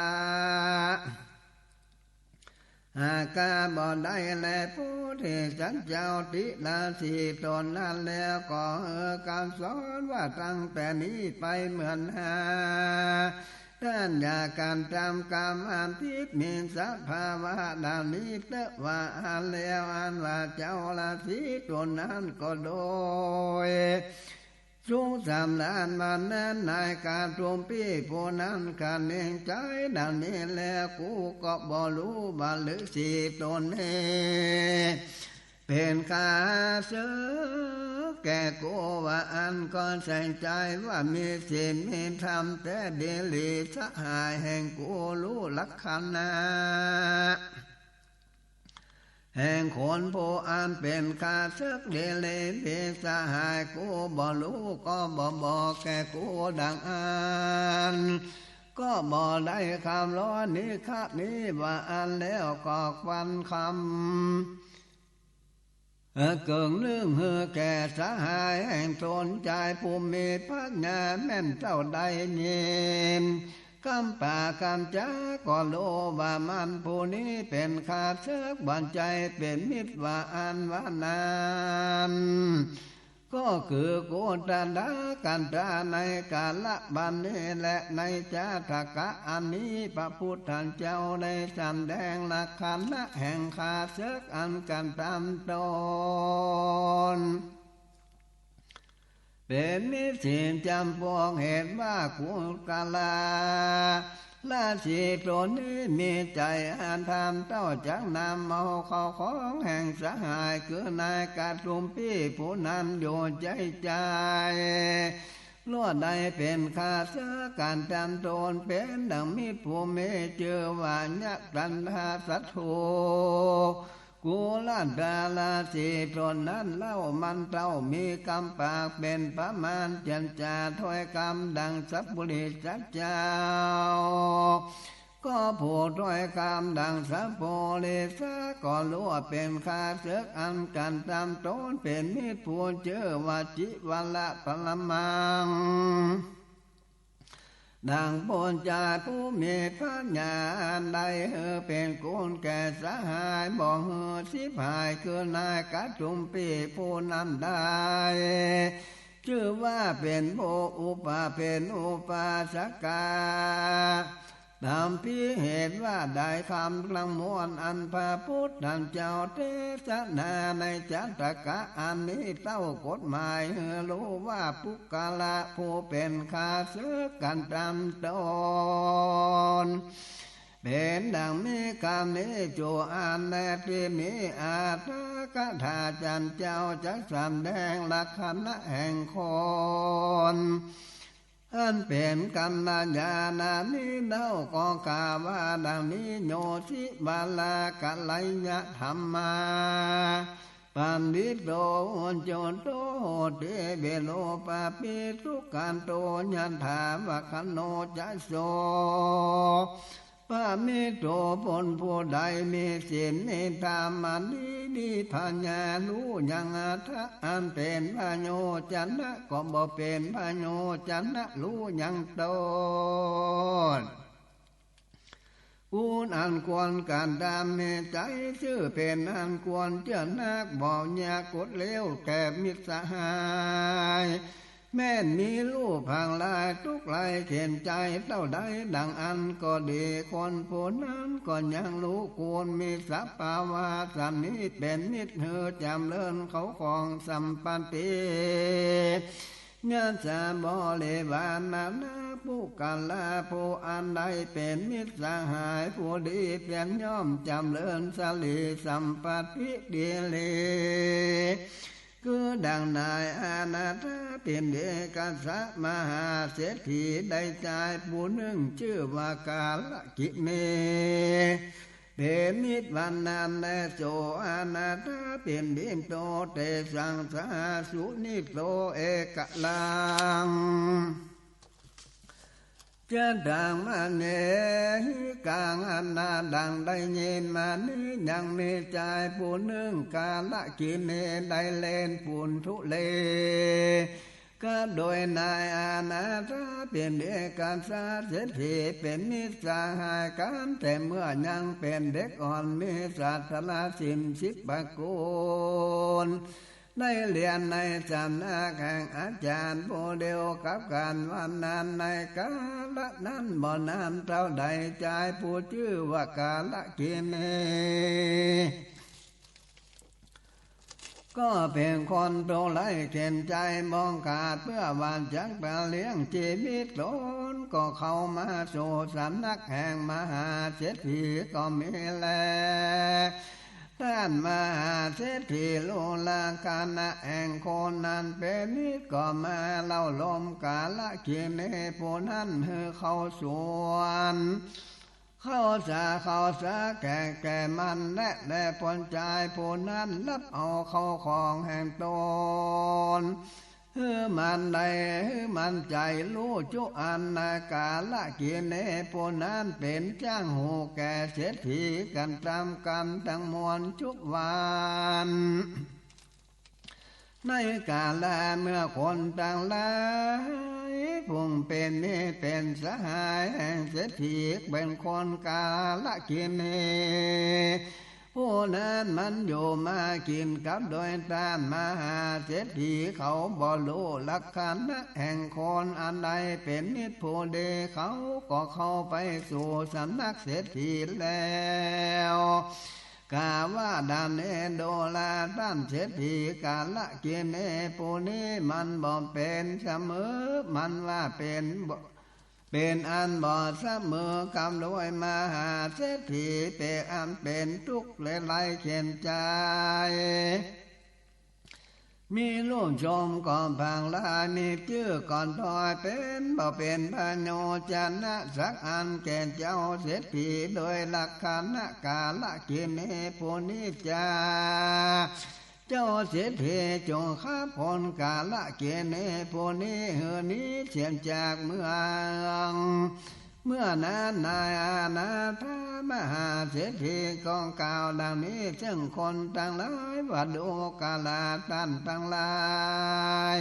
หากกาบ่ได้แล ปุทธิสัตว์เจ้าติราศีต๋นนั้นแล้วก็หื้อกำสอนว่าตั้งแต่นี้ไปเหมือนหา ต้านอย่ากั๋นต๋ามกำอันผิดมีสภาวะดังนี้เต๊อะ ว่าอั้นแล้วอันว่าเจ้าราศีต๋นนั้นก็โดย สุขสำราญมานั้นนายกาตุมปี้ผู้นั้นก็เน่งใจ๋ดังนี้แล้ว กูก็บ่ฮู้ว่าฤๅษีต๋นนี้เป๋นข้าศึกแก่กู ว่าอั้นก็ใส่ใจ๋ว่ามีศีลมีธรรมแต๊ดีหลี สหายแห่งกูฮู้ลักขณะ แห่งคนผู้อันเป๋นข้าศึกดีหลี เป๋นสหายกูบ่ฮู้ก็บ่บอกแก่กูดังอั้น ก็บ่ได้คำร้อยนิคะนี้ ว่าอั้นแล้วก็ควันคำ เอ่อ เกิ่งนึ่งหื้อแก่สหายแห่งต๋น จายผู้มีปัญญาแม่นเต้าได้ยินกำปากกำจาก็ฮู้ว่ามันผู้นี้เป๋นข้าศึก บ่ใจ้เป๋นมิตร ว่าอั้นว่านั้น ก็คือกุตตะกัณฑะในกาละบัดนี้ และในจาตกะอันนี้ พระพุทธเจ้าได้สำแดงลักขณะแห่งข้าศึกอันกระตำตน เป๋นนิสิตจำพวกเหตุว่ากุกกะละ ราศีต๋นนี้มีใจ๋อาธรรมเต้าจักนำเอาเข้าของแห่งสหาย คือนายกาตุมปี้ผู้นั้นอยู่ใจ้ใจ๋ ลวดได้เป๋นข้าศึกกั๋นต๋ามต๋น เป๋นดังมิตรผู้มีจื้อว่ายักษ์กันทาสัตว์ กุลตะราศีต๋นนั้นเล่า มันเต้ามีกำปากเป๋นประมาณ เจียรจาถ้อยกำดังสัปปุริสะเจ้า ก็ผู้ถ้อยกำดังสัปปุริสะก็ฮู้ว่าเป๋นข้าศึกอันกระตำต๋น เป๋นมิตรผู้จื้อว่าจิวละปรมัง ดังปุจจาผู้มีปัญญาอันได้หื้อเป๋นคุณแก่สหาย บ่หื้อฉิบหาย คือนายกาตุมปี้ผู้นั้นได้ จื้อว่าเป๋นผู้อุปา เป๋นอุปาสกา ต๋ามพิเหตุว่าได้กำตังมวลอันพระพุทธเจ้าเตสนาในจาตกะอันนี้เต้ากฎหมายหื้อฮู้ว่าปุคคละผู้เป๋นข้าศึกกั๋นต๋ามต๋น เป๋นดังมีกำนี้ จุอันแลตี้มีอัตถกถาจั้นเจ้าจักสำแดงลักขณะแห่งคน อันเป๋นกัลยาณานี้เล่า ก็กล่าวว่าดังนี้ โย สิวะละกัลยะธัมมา ปัณฑิโต อุจจุโต โหติ วิรูปะปิ สุขันโต ยะถา วัคคโณ จะโส ภะมิโต บุคคลผู้ใดมีศีลมีธรรมอันนี้ดี ปัญญาฮู้ยังอัตถะอันเป๋นพยัญชนะ ก็บ่เป๋นพยัญชนะฮู้ยังตน คุณอันควรกระตำ มีใจ๋ซื่อเป๋นอันควรเจื้อนัก บ่อยากกดเหลวแก่มิตรสหาย แม้นมีลูกผางหลาย ตุ๊กข์ไร้เข็ญใจ๋เต้าใด ดังอั้นก็ดี คนผู้นั้นก็ยังรู้คุณ มีสภาวะสันนี้ เป๋นมิตรหื้อจ๋ำเริญเข้าของสัมปัตติ ญาติบริวารนานาปุคคละ ผู้อันใดเป๋นมิตรสหายผู้ดี เปียรย่อมจ๋ำเริญสรีสัมปัตติดีหลี คือดังนายอนาถปิณฑิกสะมหาเศรษฐี ได้จายผู้นึ่งจื้อว่าก๋าละกิเณ เป๋นมิตรวันนั้นแล โส อนาถปิณฑิโต เตสัง สหสุนิโต เอกลัง จะดังมะเนหิกัง อันนาดังได้ยินมานี้ ยังมีจายผู้นึ่งก๋าละกิเณ ได้เล่นปุนธุเล ก็โดยนายอนาถปิณฑิกสะเศรษฐี เป๋นมิตรสหายกั๋น แต่เมื่อยังเป๋นเด็กอ่อน มีศาสดาสิมสิบประโกณ ได้เฮียนในสำนักแห่งอาจ๋ารย์ผู้เดียวกับกั๋น วันนั้นในก๋าละนั้นบ่นานเต้าใด จายผู้จื้อว่าก๋าละกิเณ ก็เป๋นคนตุ๊กข์ไร้เข็ญใจ๋ บ่ขาดเปื้อว่าจักจะเลี้ยงจีวิตต๋น ก็เข้ามาสู่สำนักแห่งมหาเศรษฐีก็มีแล ต้านมหาเศรษฐีฮู้ลักขณะแห่งคนนั้นเป๋นมิตร ก็มาเล่าลมก๋าละกิเณผู้นั้นหื้อเข้าสวน เข้าสา เข้าสาแก่แก่มันแล แลผลจายผู้นั้นฮับเอาเข้าของแห่งต๋น หื้อมันได้ หื้อมันใจ๋ฮู้จุอันนา ก๋าละกิเณผู้นั้นเป๋นจ้างฮู้แก่เศรษฐีกั๋นต๋ามกำตังมวลจุวัน ในก๋าละเมื่อคนตังหลาย ผู้เป๋นมิตรเป๋นสหายแห่งเศรษฐี เป๋นคนก๋าละกิเณ ผู้นั้นมันอยู่มากิ๋นกับโดยต้านมหาเศรษฐี เขาบ่ฮู้ลักขณะแห่งคนอันใดเป๋นมิตรผู้ดี เขาก็เข้าไปสู่สำนักเศรษฐีแล้ว กล่าวว่าดังนี้ ดูราต้านเศรษฐี ก๋าละกิเณผู้นี้มันบ่เป๋นเสมอ มันว่าเป๋นบ่ เป๋นอันบ่เสมอกับโดยมหาเศรษฐี เป๋นอันเป๋นตุ๊กข์และไร้เข็ญใจ๋ มีลูกชมก็ผางหลาย มีจื้อก่อนถอย เป๋นบ่เป๋นประโยชนะสักอันแก่เจ้าเศรษฐี โดยลักขณะก๋าละกิเณผู้นี้จา เจ้าเศรษฐีจงฆ่าคนก๋าละกิเณผู้นี้หื้อหนีเสียจากเมือง เมื่อนั้นนายอนาถมหาเศรษฐีก็กล่าวดังนี้เซิ่งคนตังหลายว่า ดูราต้านตังหลาย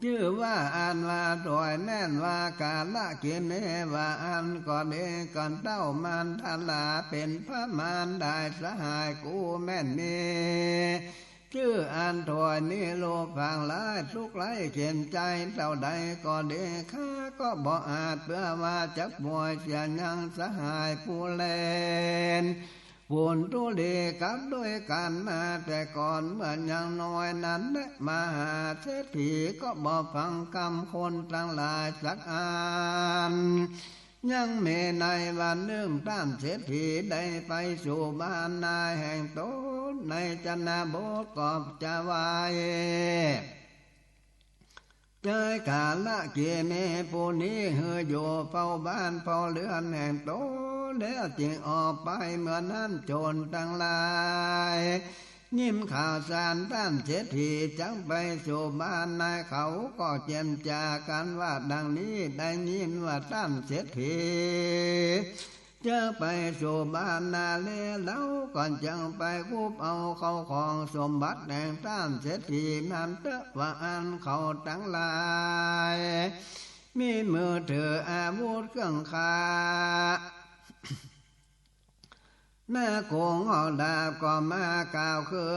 จื้อว่าอันว่าถอยแม่นว่าก๋าละกิเณ ว่าอั้นก็ดี ก่อนเต้ามันทลาเป๋นพระมารดาสหายกูแม่นมี จื้ออันถอยนี้ลูกผางหลาย ตุ๊กข์ไร้เข็ญใจ๋เต้าใดก็ดี ข้าก็บ่อาจเปื้อว่าจักป่วยเสียยังสหายผู้เล่น ปุนธุลีกับโดยกั๋นมาแต่ก่อนเมื่อยังน้อยนั้นแล มหาเศรษฐีก็บ่ฟังกำคนตังหลายสักอัน ยังมีในวันนึ่งต้านเศรษฐีได้ไปสู่บ้านนายแห่งต๋นในชนบทก็จะไหว้ จายก๋าละกิเณผู้นี้หื้ออยู่เฝ้าบ้านเฝ้าเฮือนแห่งต๋น แล้วจึงออกไป เมื่อนั้นโจรตังหลาย ยินข่าวสารต้านเศรษฐีจักไปสู่บ้านนาย เขาก็เจรจากั๋นว่าดังนี้ ได้ยินว่าต้านเศรษฐี จะไปสู่บ้านนาเล เฮาก็จักไปกุบเอาเข้าของสมบัติแห่งต้านเศรษฐีนั้นเต๊อะ ว่าอั้นเขาตังหลาย มีมือถืออาวุธเครื่องฆ่า หน้ากงหอกดาบก็มากล่าวคื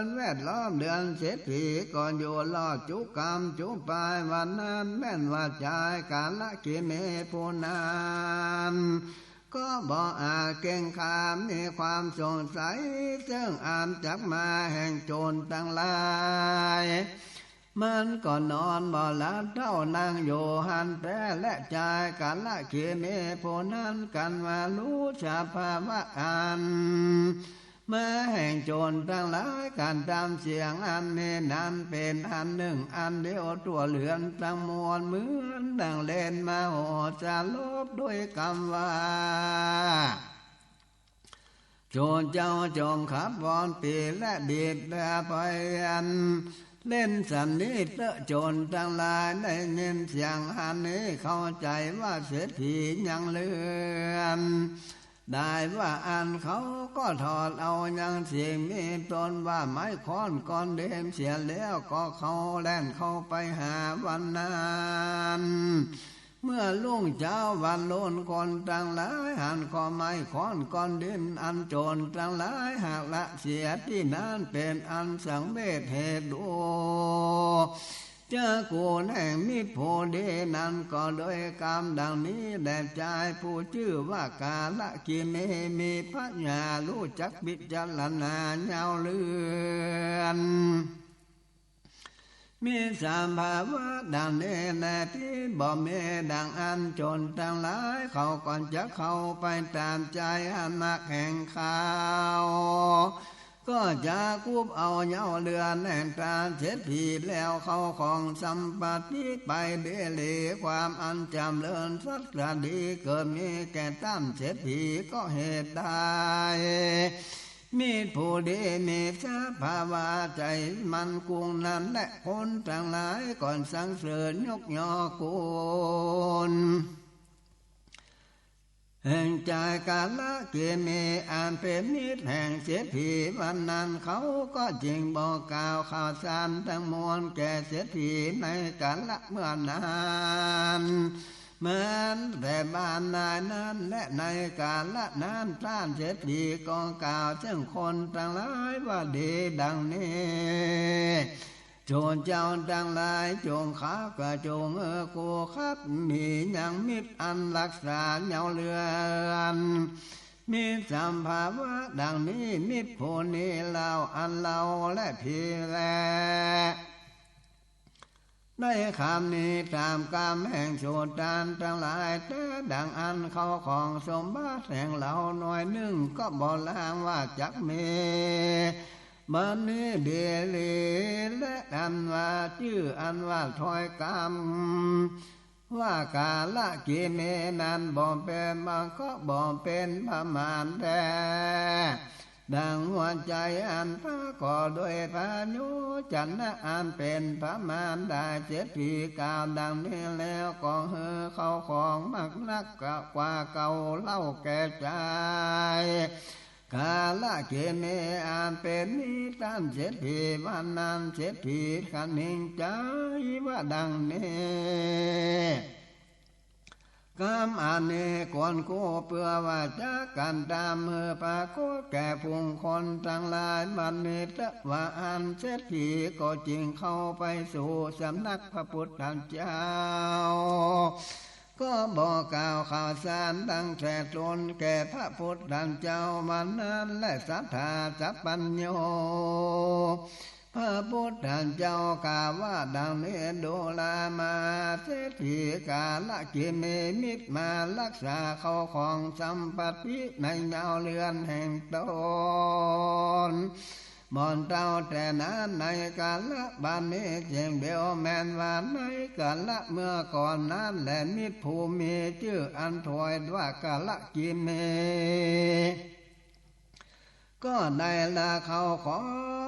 น แวดล้อมเฮือนเศรษฐีก็อยู่รอดจุกำจุปาย วันนั้นแม่นว่าจายกาลกิเมผู้นั้น ก็บ่อาจเกรงขามมีความสงสัย เซิ่งอันจักมาแห่งโจรตังหลาย มันก็นอนบ่หลับเต้านั่งอยู่หั้นแต๊ และจายกาลกิเมผู้นั้นกั๋นว่าฮู้สภาวะอันมาแห่งโจรตังหลาย กั๋นต๋ามเสียงอันนี้นั้น เป๋นอันนึ่งอันเดียวทั่วเฮือนตังมวล เหมือนดั่งเล่นมโหสถโลภด้วยกำว่า โจรเจ้าจงขับวอนปีและบีบแตรไปอัน เล่นสันนี้เต๊อะโจรตังหลาย ได้ยินเสียงอันนี้เข้าใจ๋ว่าเศรษฐียังเฮือน ได้ว่าอันเขาก็ถอดเอายังสิ่งมีต้นว่าไม้ค้อนก้อนเดิมเสียแล้ว ก็เขาแล่นเข้าไปหาวันนั้น เมื่อรุ่งเจ๊าวันโน้นคนตังหลายหันก็ไม้ค้อนก้อนดินอันโจรตังหลายหักละเสียตี้นั้น เป๋นอันสังเวชเหตุดู เจ้ากูแห่งมิตรผู้ดีนั้นก็โดยกำดังนี้แล จายผู้จื้อว่ากาลกิเม มีปัญญาฮู้จักพิจารณาเย้าเฮือน มีสภาวะดังนี้แล ตี้บ่มีดังอั้น โจรตังหลายเขาก็จักเข้าไปต๋ามจายอันนักแห่งเขา ก็จักกุบเอาเย้าเฮือนแห่งต้านเศรษฐี แล้วเข้าของสัมปัตติไปเดียรี ความอันจ๋ำเริญสัตย์ดีเกิดมีแก่ต้านเศรษฐี ก็เหตุใด มิตรผู้ดีมีสภาวะใจ๋มั่นคงนั้นแล คนตังหลายก็สรรเสริญยกย่อกูณแห่งจายกาลกิเม อันเป๋นมิตรแห่งเศรษฐีวันนั้น เขาก็จึงบอกกล่าวข่าวสารตังมวลแก่เศรษฐีในกาละเมื่อนั้น เหมือนแต่บ้านนายนั้น และในกาละนั้นต้านเศรษฐีก็กล่าวเซิ่งคนตังหลายว่าดีดังนี้ โจรเจ้าตังหลายจงขับกระจงเออกูขับ มียังมิตรอันฮักษาเย้าเฮือน มีสภาวะดังนี้ มิตรผู้นี้เล่าอันเฮาและพีแล ได้คำนี้ต๋ามกำแห่งโจรตังหลาย แต่ดังอั้นเข้าของสมบัติแห่งเฮาหน่วยนึ่งก็บ่ลางว่าจักมี บัดนี้เดียรี และอันว่าจื้ออันว่าถ้อยกำ ว่ากาลกิเมนั้นบ่เป๋น มันก็บ่เป๋นประมาณแต๊ ดังหัวใจ๋อันประกอบด้วยพยัญชนะอันเป๋นประมาณได้ เศรษฐีกล่าวดังนี้แล้วก็หื้อเข้าของมากนักกว่าเก่าเล่าแก่จาย กาลกิเม อันเป๋นนี้ต้านเศรษฐีวันนั้น เศรษฐีคะนิงใจ๋ว่าดังนี้ กำอันนี้ควรกู้เปื้อว่าจักกั๋นต๋ามหื้อปรากฏแก่ฝูงคนตังหลาย บัดนี้เต๊อะว่าอั้น เศรษฐีก็จึงเข้าไปสู่สำนักพระพุทธเจ้า ก็บอกกล่าวข่าวสารดังแต่ต้นแก่พระพุทธเจ้าวันนั้นแล สัตถาสัพพัญญู พระพุทธเจ้ากล่าวว่าดังนี้ ดูรามาเศรษฐี กาลกิเมมิตรมาฮักษาเข้าของสัมปัตติในเย้าเฮือนแห่งต๋น บ่อนเต้าแต่นั้นในกาละบัดนี้เจียงเดียว แม่นว่าในกาละเมื่อก่อนนั้นแล มิตรผู้มีจื้ออันถ้อยว่ากาลกิเม ก็ได้ละเข้าขอ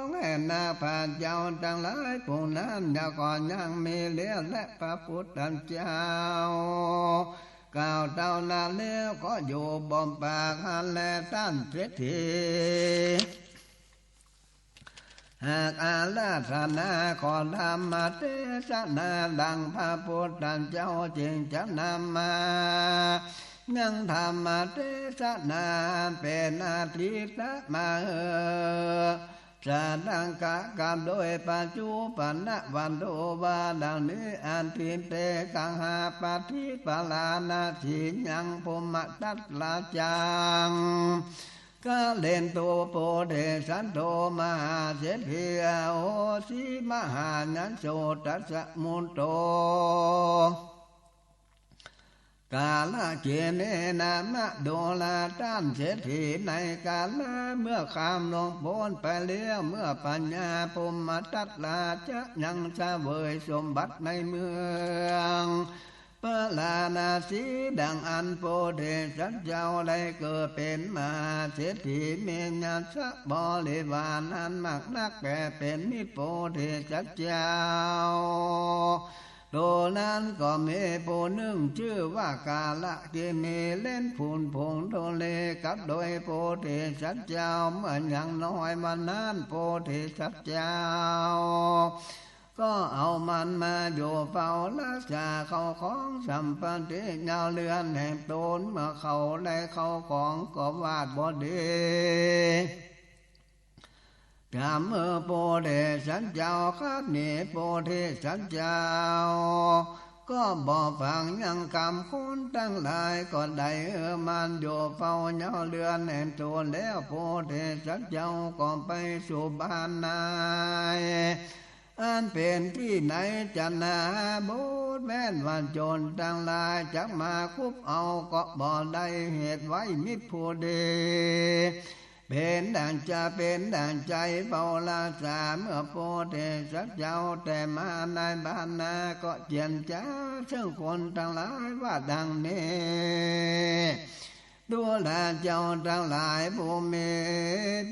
งแห่นาพระเจ้าตังหลายปวงนั้น แล้วก็ยังมีเหลือ และพระพุทธเจ้ากล่าวเต้านั้นแล้วก็อยู่บ่มปากหั้นแล ต้านเศรษฐี หากอาราธนาขอธรรมเตสนาดังพระปุทธเจ้าจึงจะนำมา ยังธรรมเตสนาเป๋นอาทิตย์มาเออ สาดังกะกำโดยปัจจุบันนะวันโตว่าดังนี้ อาทิตย์เตกังหาปฏิปาลานาสียังพรหมทัตตราจัง กะเลนโตโพธิสัตโตมหาเศรษฐี อโหสิมหายัญโสตัสสะมุตโต กาลเกเณนะมะโดลา ต้านเศรษฐีในกาละเมื่อข้ามล่วงป๊นไปแล้ว เมื่อปัญญาพรหมทัตตราจะยังเสวยสมบัติในเมืองปาราณสี ดังอั้นโพธิสัตว์เจ้าได้เกิดเป๋นมหาเศรษฐี มีญาติบริวารอันมากนัก แก่เป๋นมิตรโพธิสัตว์เจ้า โตนั้นก็มีผู้นึ่งจื้อว่ากาลเกเณ เล็นผุนผงโทเล กับโดยโพธิสัตว์เจ้า เมื่อยังน้อยวันนั้นโพธิสัตว์เจ้า ก็เอามันมาอยู่เฝ้ารักษาเข้าของสัมปัตติยาวเรือนแห่งตน เมื่อเขาได้เข้าของก็วาดบ่ดี ถามเออโพธิสัตว์เจ้า ครับหนีโพธิสัตว์เจ้า ก็บ่ฟังยังกำคนตังหลาย ก็ได้เออมันอยู่เฝ้ายาวเรือนแห่งตนแล้ว โพธิสัตว์เจ้าก็ไปสู่บ้านนาย อันเป๋นตี้ไหนจะหนาบดแว้นว่าโจรตังหลายจักมาคุบเอาก็บ่ได้ เหตุไว้มิตรผู้ดี เป๋นดั่งจะเป๋นดั่งใจ๋เฝ้ารักษา เมื่อโพธิสัตว์เจ้าแต่มาในบ้านนา ก็เจียรจาเซิ่งคนตังหลายว่าดังนี้ ดูราเจ้าตังหลายผู้มี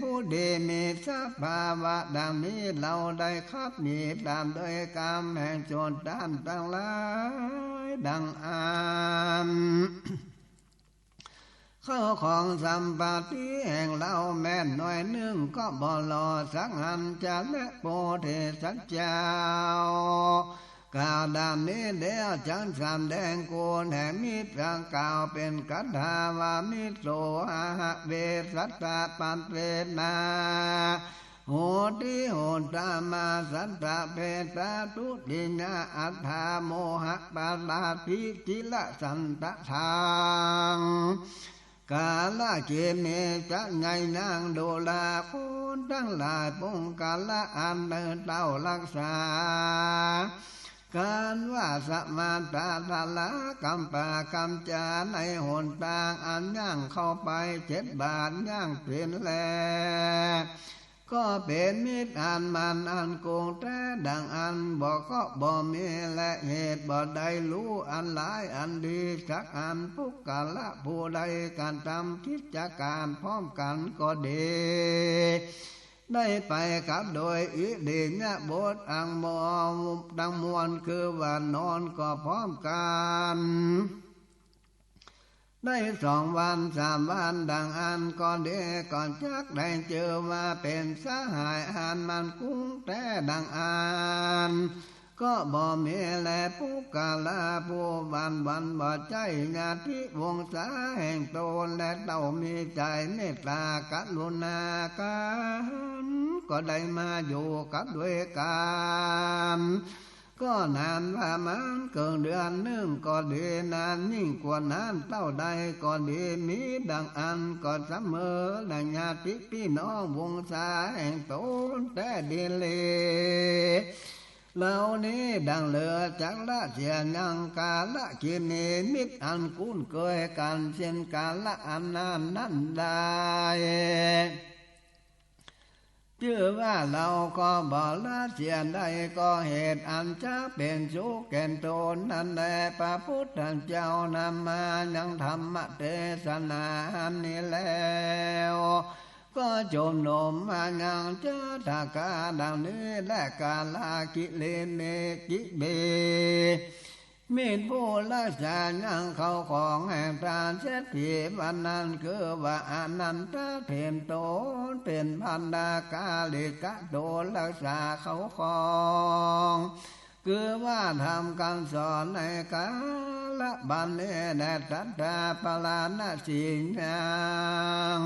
ผู้ดีมีสภาวะดังนี้ เฮาได้ครับหนีต๋ามโดยกำแห่งโจรต้านตังหลายดังอั้น เข้าของสัมปัตติแห่งเฮาแม้นน้อยนึ่งก็บ่หล่อสักอัน จะแลโพธิสัตว์เจ้า กล่าวดังนี้แล้วจักสำแดงคุณแห่งมิตร กล่าวเป๋นคาถาว่า มิตโส อะหะเว สัตตะ ปัตเตนะ โหติ โหตะ มา สัตตะ เพตะ ทุติยะ อัตถา โมหะ ปะราติ จิระสันตะทัง กาลเกเณ จะไงนาง ดูราคนตังหลาย ปุคคละอันเต้ารักษา กันว่าสมาตาทะละกำปากำจา ในหนตางอันย่างเข้าไปเจ็ดบาทย่างเป๋นแล ก็เป๋นมิตรอันมั่นอันคงแต๊ดังอั้น บ่ก็บ่มีแล เหตุบ่ได้ฮู้อันหลายอันดีสักอัน ปุคคละผู้ใดกระทำกิจการพร้อมกันก็ดี ได้ไปกับโดยอิริยาบถอันมวล ตังมวลคือว่านอนก็พร้อมกัน ได้สองวันสามวันดังอั้นก็ดี ก็จักได้จื้อว่าเป๋นสหายอันมั่นคงแต๊ดังอั้น ก็บ่มีแล ปุคคละผู้หวั่นหวั่นบ่ใจ้ญาติวงศาแห่งตน และเต้ามีใจ๋เมตตากรุณากั๋น ก็ได้มาอยู่กับด้วยกั๋น ก็นานประมาณเกิ่งเดือนนึ่งก็ดี นานยิ่งกว่านั้นเต้าใดก็ดี มีดังอั้นก็เสมอดังญาติปี้น้องวงศาแห่งตนแต๊ดีหลี เหล่านี้ดังเหลือจักละเสียยัง กาลเกเณ มิตรอันคุ้นเคยกั๋นเช่นกาละอันนานนั้นได้ จื้อว่าเฮาก็บ่ละเสียได้ ก็เหตุอันจะเป๋นสุขแก่ตนนั้นแล พระพุทธเจ้านำมายังธรรมเตสนาอันนี้แล้ว ก็จุมนุมมายังจาตกาดังนี้แล กาลเกเณ กิเณ มิตรผู้ฮักษายังเข้าของแห่งตนเสียตี้ วันนั้นคือว่าอนันทะเถรโต เป๋นภัณฑกาลิกะโต ฮักษาเข้าของ คือว่าธรรมกำสอนในกาละบัดนี้แล ตถา พาราณสียัง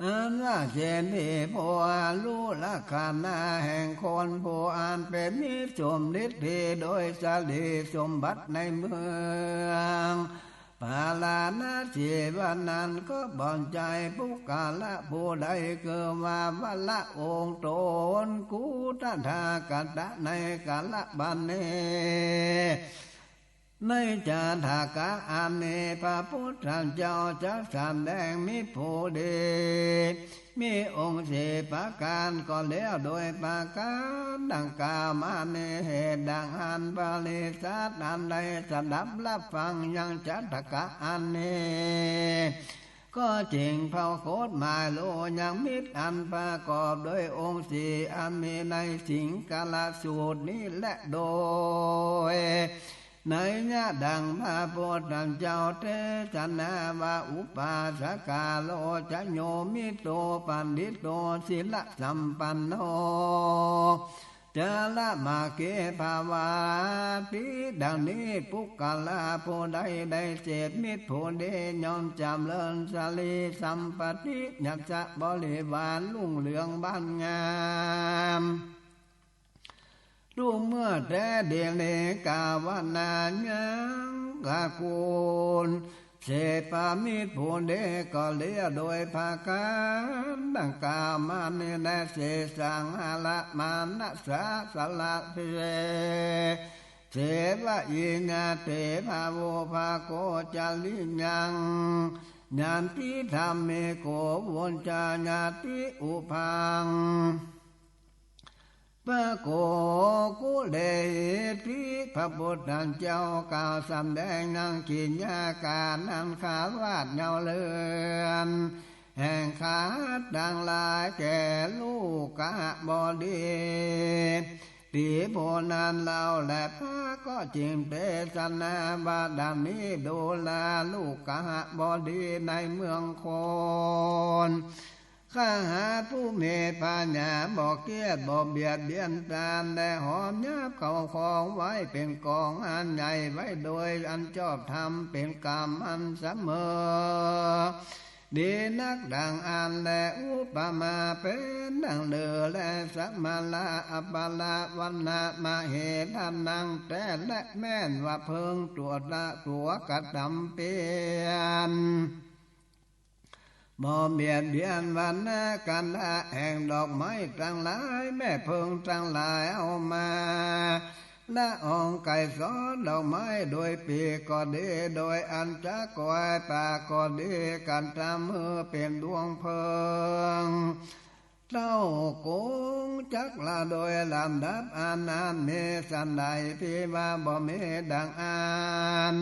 อันว่าเศรษฐีผู้อันฮู้ลักษณะแห่งคนผู้อันเป๋นมิจฉาทิฏฐิโดยสรีสมบัติในเมือง พาราณสี วันนั้นก็บ่ใจ้ปุคคละผู้ใด คือว่าวันละองค์ตน กุตถาคตะ ในกาละบัดนี้ ในจาตกะอันนี้ พระพุทธเจ้าจักแสดงมิตรผู้ดี มีองค์สี่ประก๋านก็แล้ว โดยประก๋านดังกล่าวมานี้ เหตุดังอั้น ปริษัทอันได้สดับฮับฟังยังจาตกะอันนี้ ก็จึงเผาโขดหมายรู้ยังมิตรอันประกอบโดยองค์สี่ อันมีในสิงคละสูตรนี้แล โดยนัยยะดังพระพุทธเจ้าเตสนาว่า อุปาสกา โลจโย มิตโต ปัณฑิโต ศีลสัมปันโน จารมะเก ภวัตติ ดังนี้ ปุคคละผู้ใดได้เสพมิตรผู้ดี ย่อมจ๋ำเริญสรีสัมปัตติ ยศบริวารรุ่งเรืองบานงาม ดูเมื่อแต๊ดีหลี กาวนายังกะกูล เสพมิตรผู้ดีก็แล้ว โดยประก๋านดังกล่าวมานี้แล เสสัง หะระ มานะสา สละเส เสวะ อิญญาเต ภาโว ภาโก จริยัง ยันติ ธัมมิโก วุญญาญาติ อุภัง ภะโก กุเลหิติ พระพุทธเจ้ากล่าวสำแดงยังกิริยาการอันคารวะเยาว์เรือน แห่งคฤหัสถ์ตังหลายแก่ลูกขบดี ตี้ผู้นั้นเล่าแล พระก็จึงเตสนาว่าดังนี้ ดูราลูกขบดีในเมืองโคน คฤหัสถ์ผู้มีปัญญา บ่เคียดบ่เบียดเบียนตน และหอบหยาบเข้าของไว้เป๋นกองอันใหญ่ ไว้โดยอันชอบธรรม เป๋นกรรมอันเสมอดีนักดังอั้นแล อุปมาเป๋นดังฤๅ และสมณะ อัปปะละวรรณะ มเหสนัง แต๊และแม่นว่าเพิ่งตั๋วละตั๋วกระตำเปียร บ่เบียดเบียนวรรณะ กันดะแห่งดอกไม้ตังหลาย แม่เพิ่งตังหลายเอามา ละอองไกรสรดอกไม้ โดยปีกก็ดี โดยอันจักกอยปากก็ดี กระตำหื้อเป๋นดวงเพิ่ง เต้ากงจักละโดยลำดับอันนั้น มีสันใดตี้ว่าบ่มีดังอั้น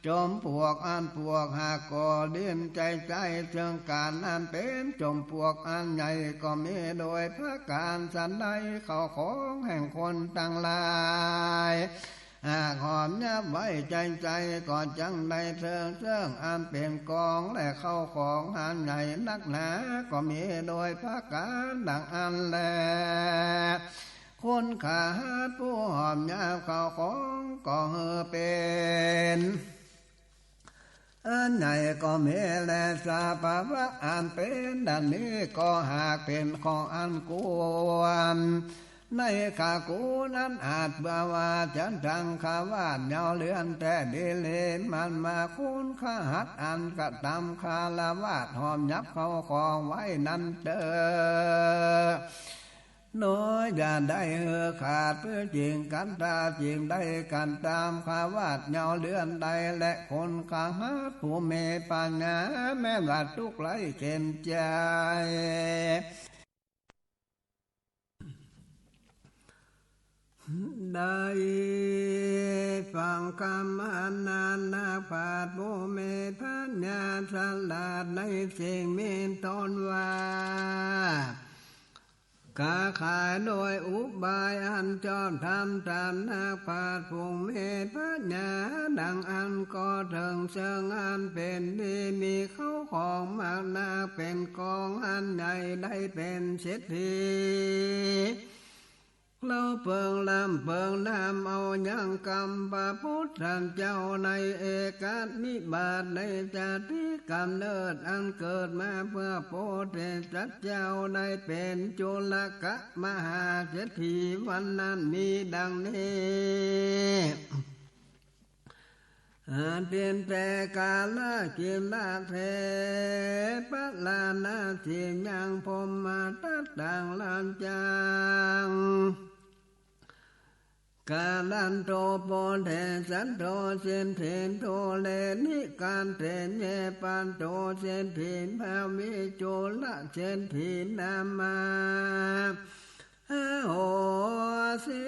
จอมปลวกอันปลวกหักก็ดิน ใจ้ใจ้เซิ่งกั๋นอันเป๋นจอมปลวกอันใหญ่ก็มี โดยประก๋านสันใด เข้าของแห่งคนตังหลาย หากหอบหยาบไว้ใจ้ใจ้ ก็จักได้เซิ่ง เซิ่งอันเป๋นกอง และเข้าของอันใหญ่นักหนาก็มี โดยประก๋านดังอั้นแล คนคฤหัสถ์ผู้หอบหยาบเข้าของก็หื้อเป๋นอันใหญ่ก็มีแล สภาวะอันเป๋นดังนี้ก็หากเป๋นของอันควร ในขกุลอันอาจเปื้อว่าจะดังคฤหัสถ์เยาว์เรือนแต๊ดีหลี มันว่าคนคฤหัสถ์อันกระตำคฤหัสถ์หอบหยาบเข้าของไว้นั้นเต๊อะ น้อยอย่าได้หื้อขาด เปื้อจึงกันดาจึงได้กันตำคฤหัสถ์เยาว์เรือนได้ และคนคฤหัสถ์ผู้มีปัญญาแม่นว่าตุ๊กข์ไร้เข็ญใจ๋ ได้ฟังกำอันนั้น นักปราชญ์ผู้มีปัญญาฉลาดในสิ่งมีต้นว่า ก๋าขายโดยอุบายอันชอบธรรม ต๋ามนักปราชญ์ผู้มีปัญญา ดังอั้นก็เถิงเซิงอันเป๋นดี มีเข้าของมากนักเป๋นก๋องอันใหญ่ ได้เป๋นเศรษฐี เล้าเปิงร่ำเปิงนำ เอายังกำพระพุทธเจ้าในเอกนิบาต ในจาติกำเนิดอันเกิดมาเปื้อโปรดสัตว์เจ้า ได้เป๋นจุลกะมหาเศรษฐี วันนั้นมีดังนี้ อาทิตย์เต กาลกิลเท ปะราณสียัง พรหมทัตตัง ราชัง กาลันโต โพเทสัตโต เศรษฐี ทุเรนิกาเต เย ปัตโต เศรษฐี ภาวิ จุลเศรษฐี นามา โหสิ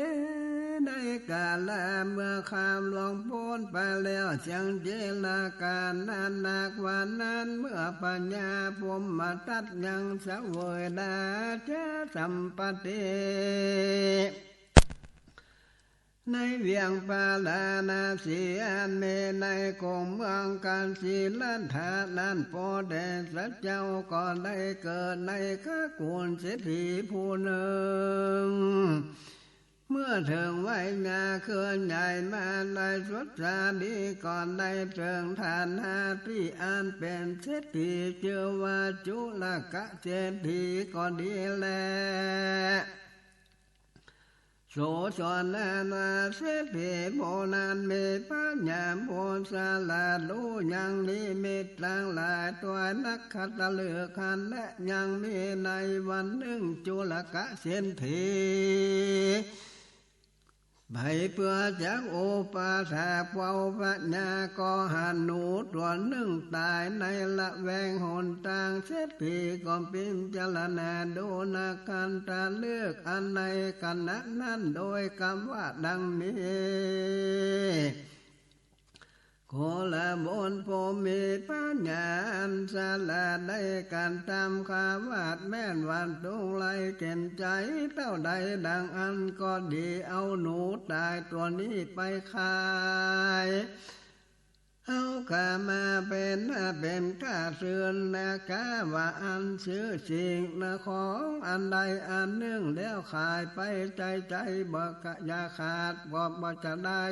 ในกาละเมื่อข้ามล่วงป๊นไปแล้ว เสี้ยงเจรกานั้นนัก วันนั้นเมื่อพญาพรหมทัตยังเสวยราชสัมปัตติ ในเวียงปาราณสี อันมีในกรุงเมืองกาสีลัทธานั้น โพธิสัตว์เจ้าก็ได้เกิดในขกุลเศรษฐีผู้นึ่ง เมื่อเถิงวัยงาเคื่อนใหญ่มาได้สุดสาลี ก็ได้เถิงฐานะตี้อันเป๋นเศรษฐี จื้อว่าจุลกะเศรษฐีก็ดีแล โสสนันวาเศรษฐีผู้นั้นมีปัญญาผู้ฉลาด ฮู้ยังนิมิตตังหลาย ตวยนักขัตตฤกษ์หั้นแล ยังมีในวันนึ่งจุลกะเศรษฐี ไปเปื้อจักอุปถากเฝ้าพญา ก็หันหนูตั๋วนึ่งต๋ายในละแวงหนตาง เศรษฐีก็พิจารณาดูนักขัตตฤกษ์อันในขณะนั้น โดยกำว่าดังนี้ โคดมบุตรผู้มีปัญญาอันฉลาด ได้กระทำคารวะแม้นวาดตุงไลเข็ญใจ๋เต้าใดดังอั้นก็ดี เอาหนูต๋ายตั๋วนี้ไปขาย เอาก๋ำมาเป๋นหน้าเป๋นต๋าซื่นนะ กาว่าอันซื้อสิ่งนะของอันใดอันนึ่งแล้วขายไป ใจ๋ใจ๋บ่กะอย่าขาด บ่บ่จะได้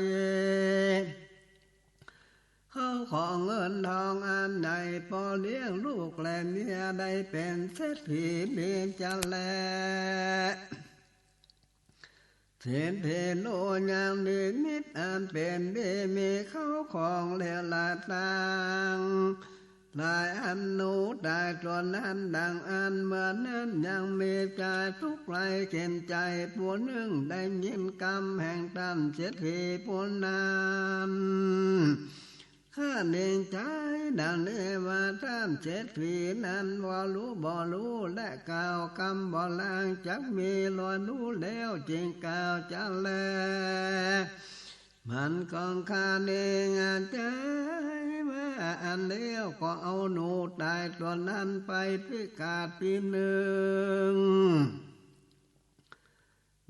เข้าของเงินทองอันใหญ่ ปอเลี้ยงลูกและเมีย ได้เป๋นเศรษฐีมีจะแล เศรษฐีฮู้ยังนิมิตอันเป๋นดี มีเข้าของเลวหลายตังหลายอัน หนูต๋ายตั๋วนั้นดังอั้น เมื่อนั้นยังมีจายตุ๊กข์ไลเข็ญใจ๋ผู้นึ่ง ได้ยินกำแห่งต้านเศรษฐีผู้นั้น ข้าเล็งใจ๋ดังนี้ว่าต้านเศรษฐีนั้นบ่ฮู้บ่ฮู้ และกล่าวกำบ่ลาง จักมีรอยฮู้แล้วจึงกล่าวจะแล มันของข้าเล็งใจ๋ว่าอันแล้วก็เอาหนูต๋ายตั๋วนั้นไปพิกาดตี้นึ่ง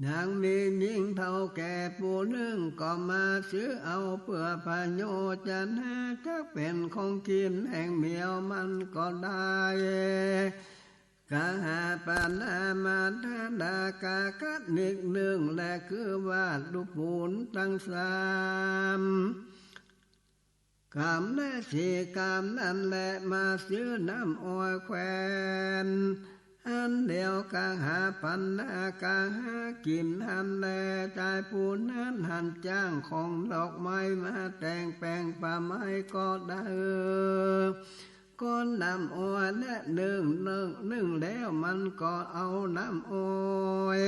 ยังมีญิงเฒ่าแก่ผู้นึ่งก็มาซื้อเอาเปื้อประโยชน์จะหาจักเป๋นของกิ๋นแห่งเหมียวมันก็ได้ กหาปณะมาทะดากากะนิกนึ่ง และคือว่าลูกปูนตังสาม ก๋ำและสี่ก๋ำนั้นแล มาซื้อน้ำอ้อยแควนหั้นเดียว กหาปณะกหากิ๋นหั้นแล จายผู้นั้นหันจ้างของดอกไม้มาแต่งแป๋งป้าไม้ก็ได้ ก้อนน้ำอ้อยและนึ่ง นึ่ง นึ่งแล้วมันก็เอาน้ำอ้อย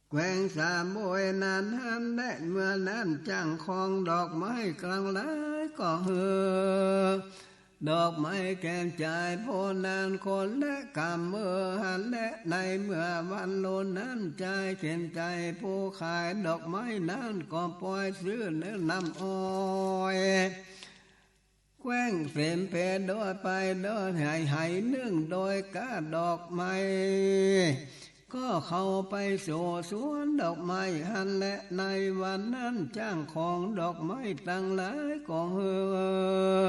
แกว่งสามบวยนั้นหั้นแล เมื่อนั้นจ้างของดอกไม้ตังหลายก็หื้อดอกไม้แก่จายผู้นั้นคนละก๋ำมือหั้นแล ในเมื่อวันโลนนั้นจายเข็ญใจ๋ผู้ขายดอกไม้นั้นก็ปอยซื้อเนื้อน้ำอ้อย แกว้งเสมเพโดยไปโดยไหหนึ่งโดยก้าดอกไม้ ก็เข้าไปสู่สวนดอกไม้หั้นแล ในวันนั้นจ้างของดอกไม้ตังหลายก็หื้อ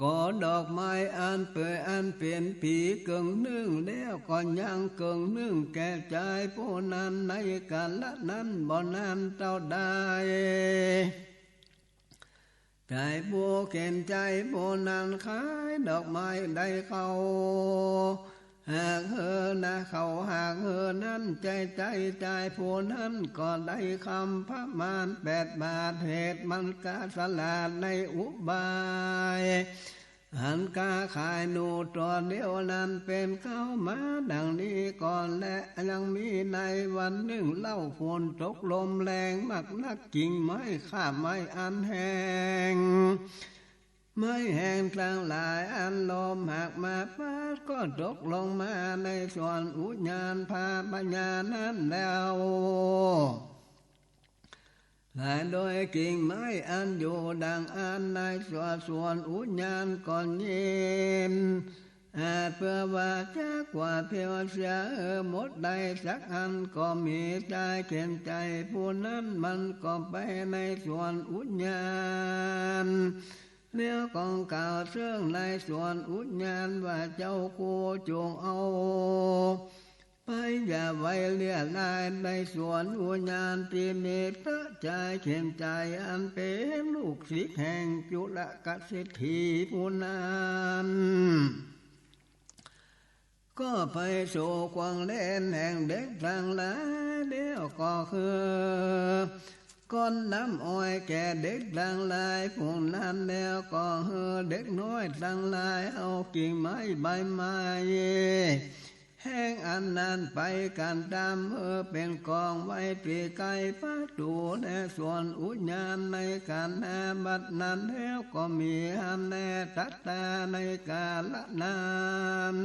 ก็ดอกไม้อันเป๋น อันเป๋นผีเกิ่งนึ่งแล้วก็ยังเกิ่งนึ่งแก่จายผู้นั้น ในกาละนั้นบ่นานเต้าใด จายผู้เข็ญใจ๋ผู้นั้นขายดอกไม้ได้เข้าหากหื้อนา เข้าหากหื้อนั้น จาย จาย จายผู้นั้นก็ได้คำประมาณแปดบาท เหตุมันกาสลาดในอุบาย อันก้าขายหนูตั๋วเดียวนั้นเป๋นเข้ามาดังนี้ก่อนแล ยังมีในวันนึ่งเล่า ฝนตกลมแรงมากนัก กิ่งไม้ข้าไม้อันแห้ง ไม้แห้งตังหลายอันลมหักมาปาดก็ตกลงมาในสวนอุญญาณพระปัญญานั้นแล้ว หลายโดยกิ่งไม้อันอยู่ดังอั้นในสวน สวนอุญญาณก็ยิน อาจเปื้อว่าจักกวาดเผียวเสียเออหมดได้สักอันก็มี จายเข็ญใจ๋ผู้นั้นมันก็ไปในสวนอุญญาณ แล้วก็กล่าวเซิ่งในสวนอุญญาณว่า เจ้าคู่จงเอา ไปอย่าไว้เรี่ยรายในสวนอุญญาณตี้มีเต๊อะ จายเข็ญใจ๋อันเป๋นลูกศิษย์แห่งจุลกเศรษฐีผู้นั้น ก็ไปสู่ควงเล่นแห่งเด็กตังหลายแล้วก็หื้อ ก้อนน้ำอ้อยแก่เด็กตังหลายผู้นั้นแล้วก็หื้อเด็กน้อยตังหลายเอากิ่งไม้ใบไม้แห้งอันนั้นไปกั๋นตำหื้อเป๋นก๋องไว้ตี้ใก้ประตู๋แลสวนอุญญาณในกั๋นนาบัดนั้นแล้วก็มีหั้นแล ตัดตาในกาละนั้น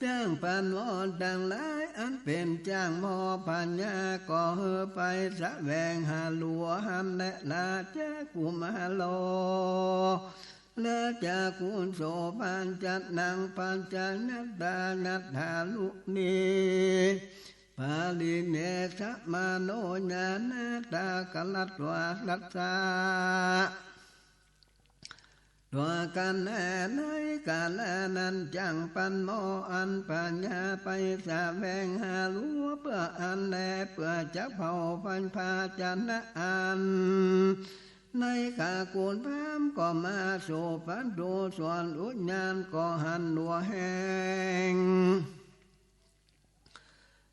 จ้างปันหมอตังหลายอันเป๋นจ้างหมอพญาก็หื้อไปแสวงหาหลัวหั้นแล ราชกุมารโล ราชกุโสภาญชนะ ปัญจนัตตานัตถาลุนี ปาริเมสมาโนญาณาตากรัตวาสัสสะ ตั๋วกั๋นแล ในกาละนั้นจั่งปันหมออันพญาไปแสวงหาหลัวเปื้ออันแล เปื้อจะเผาพันภาชนะอัน ในกากุนพราหมณ์ก็มาสู่ประตู๋สวนอุญญาณก็หันหลัวแห้ง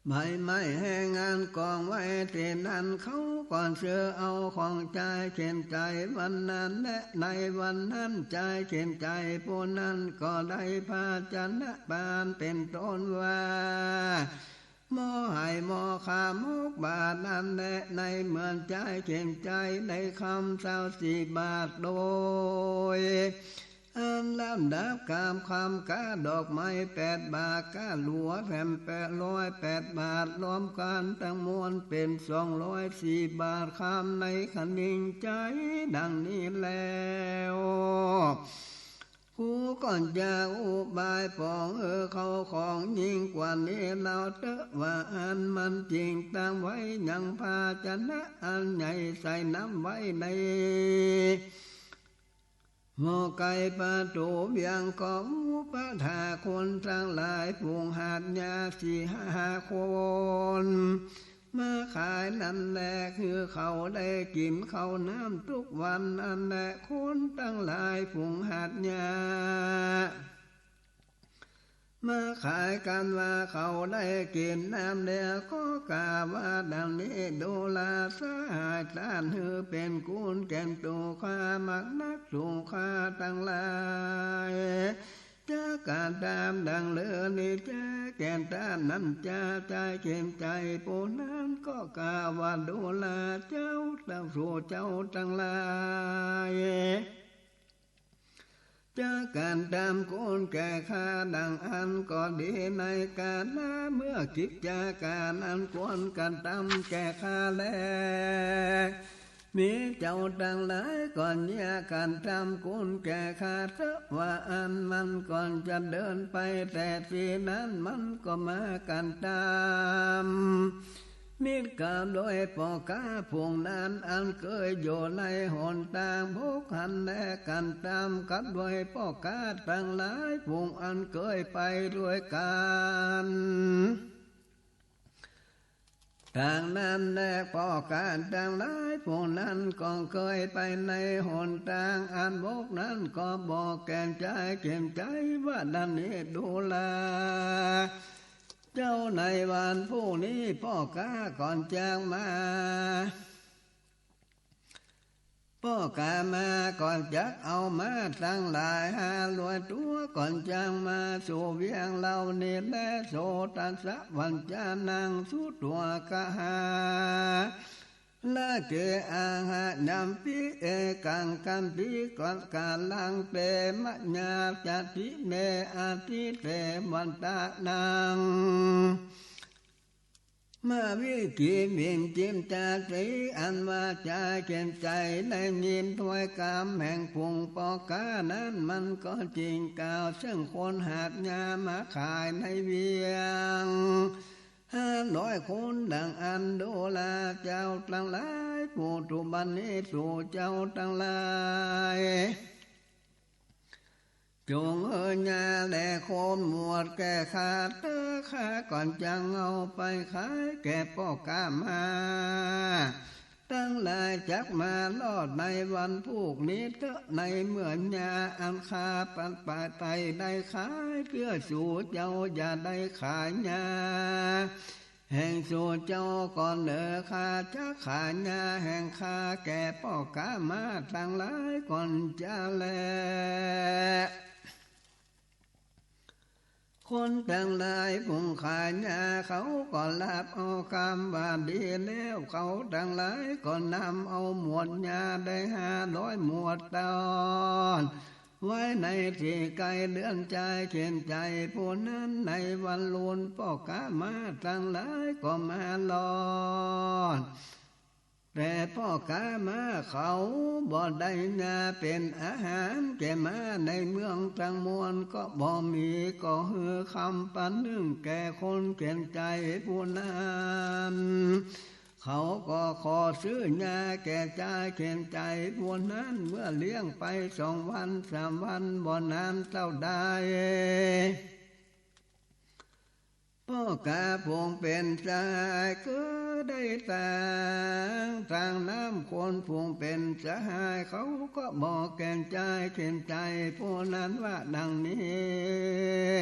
ใบไม้แห้งอันก๋องไว้ตี้นั้น เขาก็เซาะเอาของจายเข็ญใจ๋วันนั้นแล ในวันนั้นจายเข็ญใจ๋ผู้นั้นก็ได้ภาชนะปานเป๋นต้นว่า หม้อไหหม้อข้าวหมกบาตรนั้นแล ในเมื่อจายเข็ญใจ๋ได้คำซาวสี่บาทโดย อันลำดับกามคำก้าดอกไม้แปดบาท ก้าหลัวแถมแปดร้อยแปดบาท รวมกั๋นตังมวลเป๋นสองร้อยสี่บาทคำ ในขะนิงใจ๋ดังนี้แล้ว กูก็จะอุบายปองเออเข้าของยิ่งกว่านี้เล่าเต๊อะ ว่าอั้นมันจึงตั้งไว้ยังภาชนะอันใหญ่ใส่น้ำไว้ใน หม้อไก่ประตู๋เวียงก็อุปถาคนตังหลายฝูงหาดหญ้าสี่ห้าคน มาขายนั้นแล คือเขาได้กิ๋นข้าวน้ำทุกวันนั้นแล คนตังหลายฝูงหาดหญ้า มาขายกั๋นว่าเขาได้กิ๋นน้ำแล้ว ก็กล่าวว่าดังนี้ ดูราสหายต้านหื้อเป๋นกุณแก่ตั๋วข้า มากนักตั๋วข้าตังหลาย จะกระตำดังเลินนี้ จะแก่ต้านนั้นจะจายเข็ญใจ๋ผู้นั้น ก็กล่าวว่าดูราเจ้า เต้าสู่เจ้าตังหลาย จะกระตำกุณแก่ข้าดังอั้นก็ดี ในกาละเมื่อกิจการอันควรกระตำแก่ข้าแล มีเจ้าตังหลายก็เยียะกั๋นต๋ามกุณแก่ข้าเต๊อะ ว่าอั้นมันก็จะเดินไป แต่ตี้นั้นมันก็มากั๋นต๋าม มิตรกับด้วยป้อก๊าผู้นั้น อันเกยอยู่ในหนตางบกหั้นแล กั๋นต๋ามกับด้วยป้อก๊าตังหลายผู้อันเกยไปด้วยกั๋น ตางนั้นแล ป้อก๊าตังหลายผู้นั้นก็เกยไปในหนตางอันบกนั้น ก็บอกแก่จายเข็มใจ๋ว่าดังนี้ ดูราเจ้า ในวันพรุ่งนี้ป้อก๊าก็จักมา ป้อก๊าม้าก็จักเอาม้าตังหลายห้าร้อยตั๋ว ก็จักมาสู่เวียงเฮานี้แล โสตัสสะ วัจจานัง สุตวา กหา ละเก อะหะยัมปิ เอกัง คันติ กัลลัง เต มะยา จาติ เม อะทิ เต วันตะนัง มะวิกิมหิง จิมจาติ อันว่าจายเข็มใจ๋ได้ยินถ้อยกำแห่งฝูงป้อก๊านั้น มันก็จึงกล่าวเซิ่งคนหาบยามาขายในเวียงห้าร้อยคน ดังอั้น ดูราเจ้าตังหลาย ปัจจุบันนี้สูเจ้าตังหลาย จงหื้อยาแลคนหมวดแก่ข้าเต๊อะ ข้าก็จักเอาไปขายแก่ป้อก๊าม้าตังหลาย จักมารอดในวันพรุ่งนี้เต๊อะ ในเมื่อยาอันข้าปันไปได้ขายเตื้อสูเจ้า อย่าได้ขายยา แห่งสูเจ้าก่อนเน่อ ข้าจักขายยาแห่งข้าแก่ป้อก๊าม้าตังหลายก่อนจาแล คนตังหลายผู้ขายยาเขาก็ฮับเอากำว่าดีแล้ว เขาตังหลายก็นำเอาหมวดยาได้ห้าร้อยหมวดตอน ไว้ในตี้ใก้เฮือนจายเข็มใจ๋ผู้นั้น ในวันรุ่นป้อก๊าม้าตังหลายก็มารอด แต่ป้อก๊าม้าเขาบ่ได้ยาเป๋นอาหารแก่ม้าในเมืองตังมวลก็บ่มี ก็หื้อคำปะนึ่งแก่คนเข็มใจ๋ผู้นั้น เขาก็ขอซื้อยาแก่จายเข็มใจ๋ผู้นั้น เมื่อเลี้ยงไปสองวันสามวันบ่นานเต้าใด ป้อก๊าผู้เป๋นสหายก็ได้ตาง ตางน้ำ คนผู้เป๋นสหายเขาก็บอกแก่จายเข็มใจ๋ผู้นั้นว่าดังนี้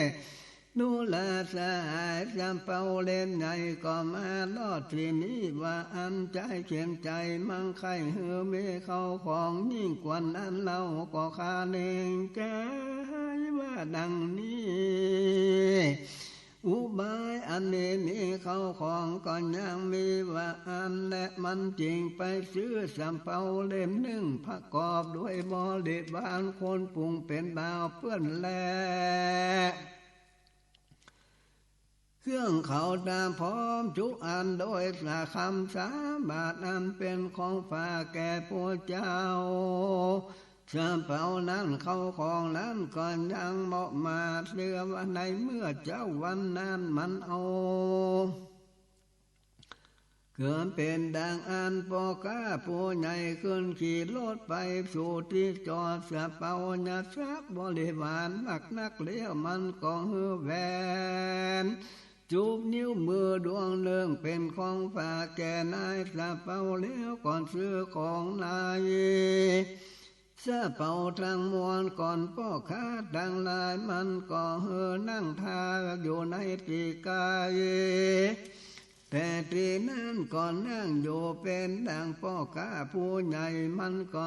ดูราสหาย สำเปาเล่มใหญ่ก็มารอดตี้นี้ ว่าอั้นจายเข็มใจ๋มั่งใค่หื้อมีเข้าของ ยิ่งกว่านั้นเล่าก็ข้าเน่งจายว่าดังนี้ อุบายอันนี้มีเข้าของก็ยังมี ว่าอั้นแลมันจึงไปซื้อสำเปาเล่มนึ่ง ประกอบด้วยบริวารคนผู้เป๋นบ่าวเปื้อนแล เครื่องเขาตาพร้อมจุอัน โดยสาคำสามบาท อันเป๋นของฝากแก่พระเจ้า สำเปานั้นเข้าของนั้นก็ยังเหมาะมาเสียว่าในเมื่อเจ๊าวันนั้นมันเอา เกิดเป๋นดังอั้น ป้อก๊าผู้ใหญ่ขึ้นขี่รถไปสู่ตี้จอดสำเปา ยัดทรัพย์บริวารมากนักแล้ว มันก็หื้อแหวน จูบนิ้วมือดวงนึ่งเป๋นของฝากแก่นายสำเปาแล้ว ก่อนซื้อของนายสำเปาตังมวล ก่อนป้อก๊าตังหลาย มันก็หื้อนั่งท่าอยู่ในตี้ใก้ แต่ตี้นั้นก็นั่งอยู่เป๋นดังป้อก๊าผู้ใหญ่ มันก็